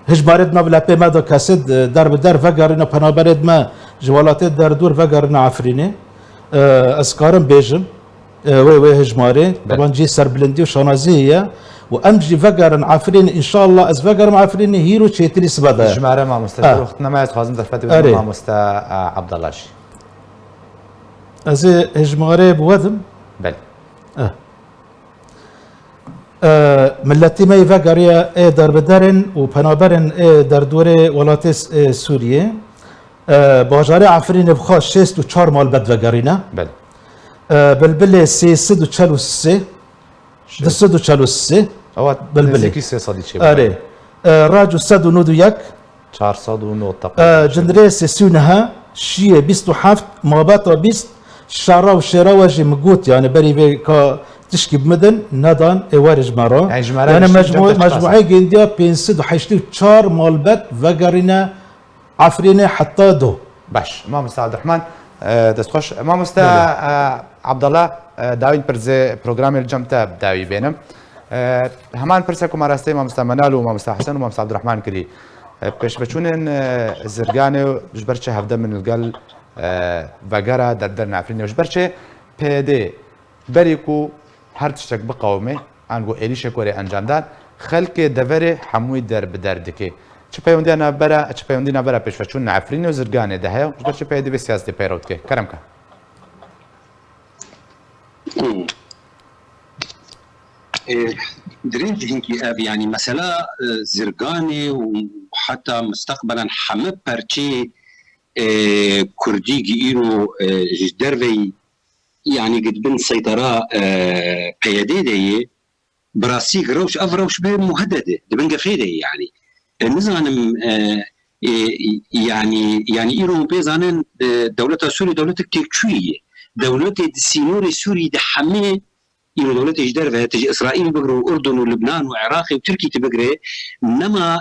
e, hijmarê di nav lepê me de kesê di der bi der vegerîne, penaberê di me ji welatê derdor vegerîne Efrînê. E, ez karim bêjim, e, wê, wê hijmarê, Belê. taban cî serbilindî û şanazî ye. Û em jî vegerin Efrînê, înşallah ez vegerim Efrînê, hîro çêtirî sibe de ye. Jimare mamoste, Ha. wextine me ez dixwazim derfetê Erê. bidime mamoste, e, Abdallah jî. Ez ê hijmarê bi we dim. Belê. Eh. E, miletî me yê vegeriye ê derbiderin û penaberin ê derdorê welatê S-, ê Sûriyê. E, bajarê Efrînê bi xwe şêst û çar malbet vegerîne. Belê. E, bilbilê sê sed û çel û sê, Şêst. du sed û çel û sê. Ewa Bilbilê. nêzîkî sê sedî çê Erê. E, Raco sed û nod û yek. Çar sed û nod teqrîben. E, Cindirêsê sî û neh, şiyê bîst û heft, mabeta bîst, şera û şêra we jî min got, yani berî vê ka tişkî bi min din, nedan ê werê ji me re. Yani ji me re Yani giştî mecmu-, cem te mecmueyê gendiya pênc sed û heştê û çar malbet vegerîne Efrînê heta do. Baş. Mamoste Abdurrahman, e, destxweş. Mamoste, Belê. e, Abdallah, e, dawîn pirzê programê li cem te bi dawî bênim. E, heman pirse ku me rastê mamoste Menal û mamoste Hesen û mamoste Abdurrahman kirî. E, pêşveçûnên, e, Zirganê û ji ber çi hevdem in li gel, e, vegera derbiderên Efrînê û ji ber çi P Y D berî ku her tiştek biqewime, ango êrîşek were encamdan, xelkê deverê hemûyî derbider dike. Çi peywendîya navbera, çi peywendî navbera pêşveçûn Efrînê û Zirganê de heye? Ji ber çi P Y D vê siyasetê peyrew dike? Kerem ke. Hmm. E, dirêj hinkî ev, yani mesela, e, Zirganê û heta mustaqbelen heme perçê, e, Kurdî gi îro, e, ji derveyî, yani gi di bin seytera, e, P Y D de ye, bi rastî gi rewş, ev rewş bê muhedede, di bin gefê de ye yani. E, nizanim, e, e, yani, yani îro pê zanin, e, dewleta Sûrî dewletek têkçûyî ye. Dewletê di sînorê Sûrî de hemê îro dewletê ji derve, tu ji Îsraîl bigire û Urdun û Libnan û Iraqê û Tirkî tu bigire, nema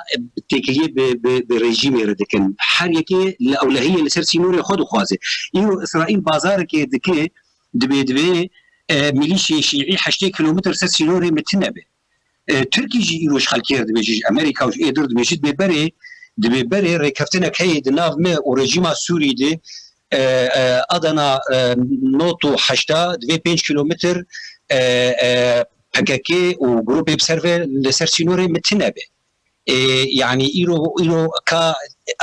têkiliyê bi, bi, bi rejîmê re dikin. Her yekê li ewlehiyê li ser sînorê xwe dixwaze. Îro Îsraîl bazarekê dike, dibê, dibê, e, milîşyê şîî heştê kîlometr ser sînorê min tune be. E, Tirkî jî îro ji xelkê re dibêje, ji Amerîka û ji ê dir dibêje, dibê berê, dibê berê rêkeftinek heye di nav me û rejîma Sûrî de, e, e, Adana, e, not û heşta divê pênc kilometr, e, e, P K K û grûpê bi ser vê li ser sînorê min tune be. E, yanî îro, îro ka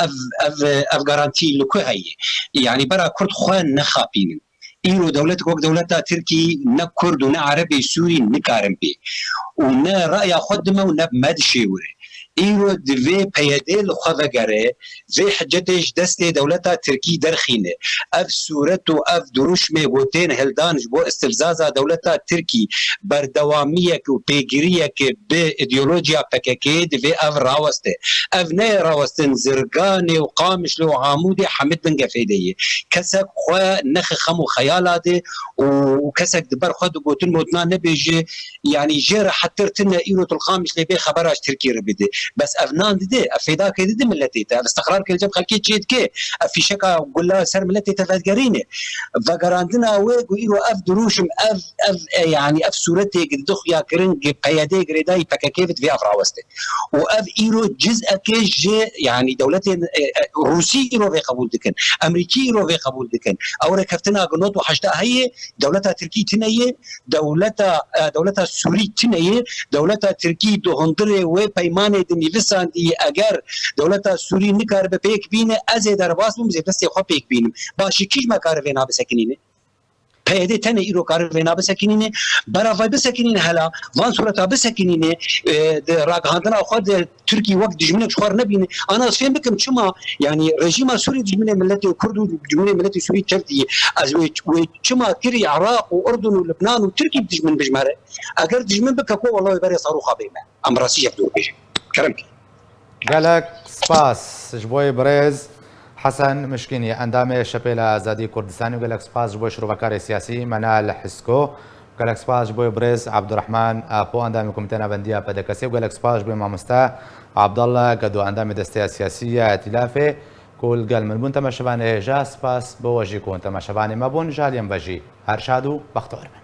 ev, ev, ev garantî li ku heye? Yanî bera Kurd xwe nexapînin. Îro dewletek wek dewleta Tirkî ne Kurd û ne Erebê Sûrî nikarin bê. Û ne raya xwe dime û ne me dişêwire. Îro divê P Y D li xwe vegere, vê hicetê ji destê dewleta Tirkî derxîne. Ev sûret û ev dirûşmê ku tên hildan ji bo istifzaza dewleta Tirkî berdewamiyek û pêgiriyek bi îdeolojiya P K K divê ev raweste. Ev neyê rawestin Zirganê û Qamişlo û Amûdê hemî dingefê de ye. Kesek xwe nexe xem û xeyala de û kesek di ber xwe digotin motina nebêje, yanî jê rehettir tine îro tu li Qamişlê bê xebera ji Tirkî re bide. Bes ev nan dide, ev fêdakê dide miletê te, ev istiqrar kê li cem xelkê çê dike, ev fîşeka gula ser miletê te vedigerîne. Vegerandina wê ku îro ev dirûşim, ev, ev, e, yanî ev sûretê di xuya kirin, P Y D girêdayî P K K ve divê ev raweste. Û ev îro cizeke ji, yanî dewletên, e, e, Rûsî îro vê qebûl dikin, Emerîkî îro vê qebûl dikin. Ew rêkeftina ku not û heşta heye, dewleta Tirkî tune ye, dewleta, e, dewleta Sûrî tune ye, dewleta Tirkî di hundirê wê peymanê dinivîsandî, eger dewleta Sûrî nikaribe pêk bîne, ez ê derbas bim, ez ê destê xwe pêk bînim. Başî kî ji me kare vêna bisekinîne? P Y D tenê îro kare vêna bisekinîne, beravay bisekinîne hela, van sureta bisekinîne, e, di ragihandina xwe de Tirkî wek dijminek ji xwe re nebîne. Ana ez fêm bikim çima, yanî rejîma Sûrî dijminê miletê Kurd û dijminê miletê Sûrî çev diye. Ez wê, wê çima kirî Iraq û Urdun û Libnan û Tirkî dijmin bijmere? Eger dijmin bike ku wela wê berê saroxa bême. Em rastî jê dûr bêjin. Kerem ki. Gelek spas ji bo birêz Hesen Mişkînî, endamê Şepêla Azadî Kurdistanî, û gelek spas ji bo şirovekarê siyasî Menal Hisko. Gelek spas ji bo birêz Abdurrahman Apo, endamê Komîteya Navendiya P D K S, û gelek spas ji bo mamoste Abdallah Gedo, endamê Desteya Siyasî ya Îtîlafê, ku li gel min bûn. Temaşevanê hêja, spas bo we jî ku hûn temaşevanê me bûn. Ji aliyê me ve jî her şad û bextewar bin.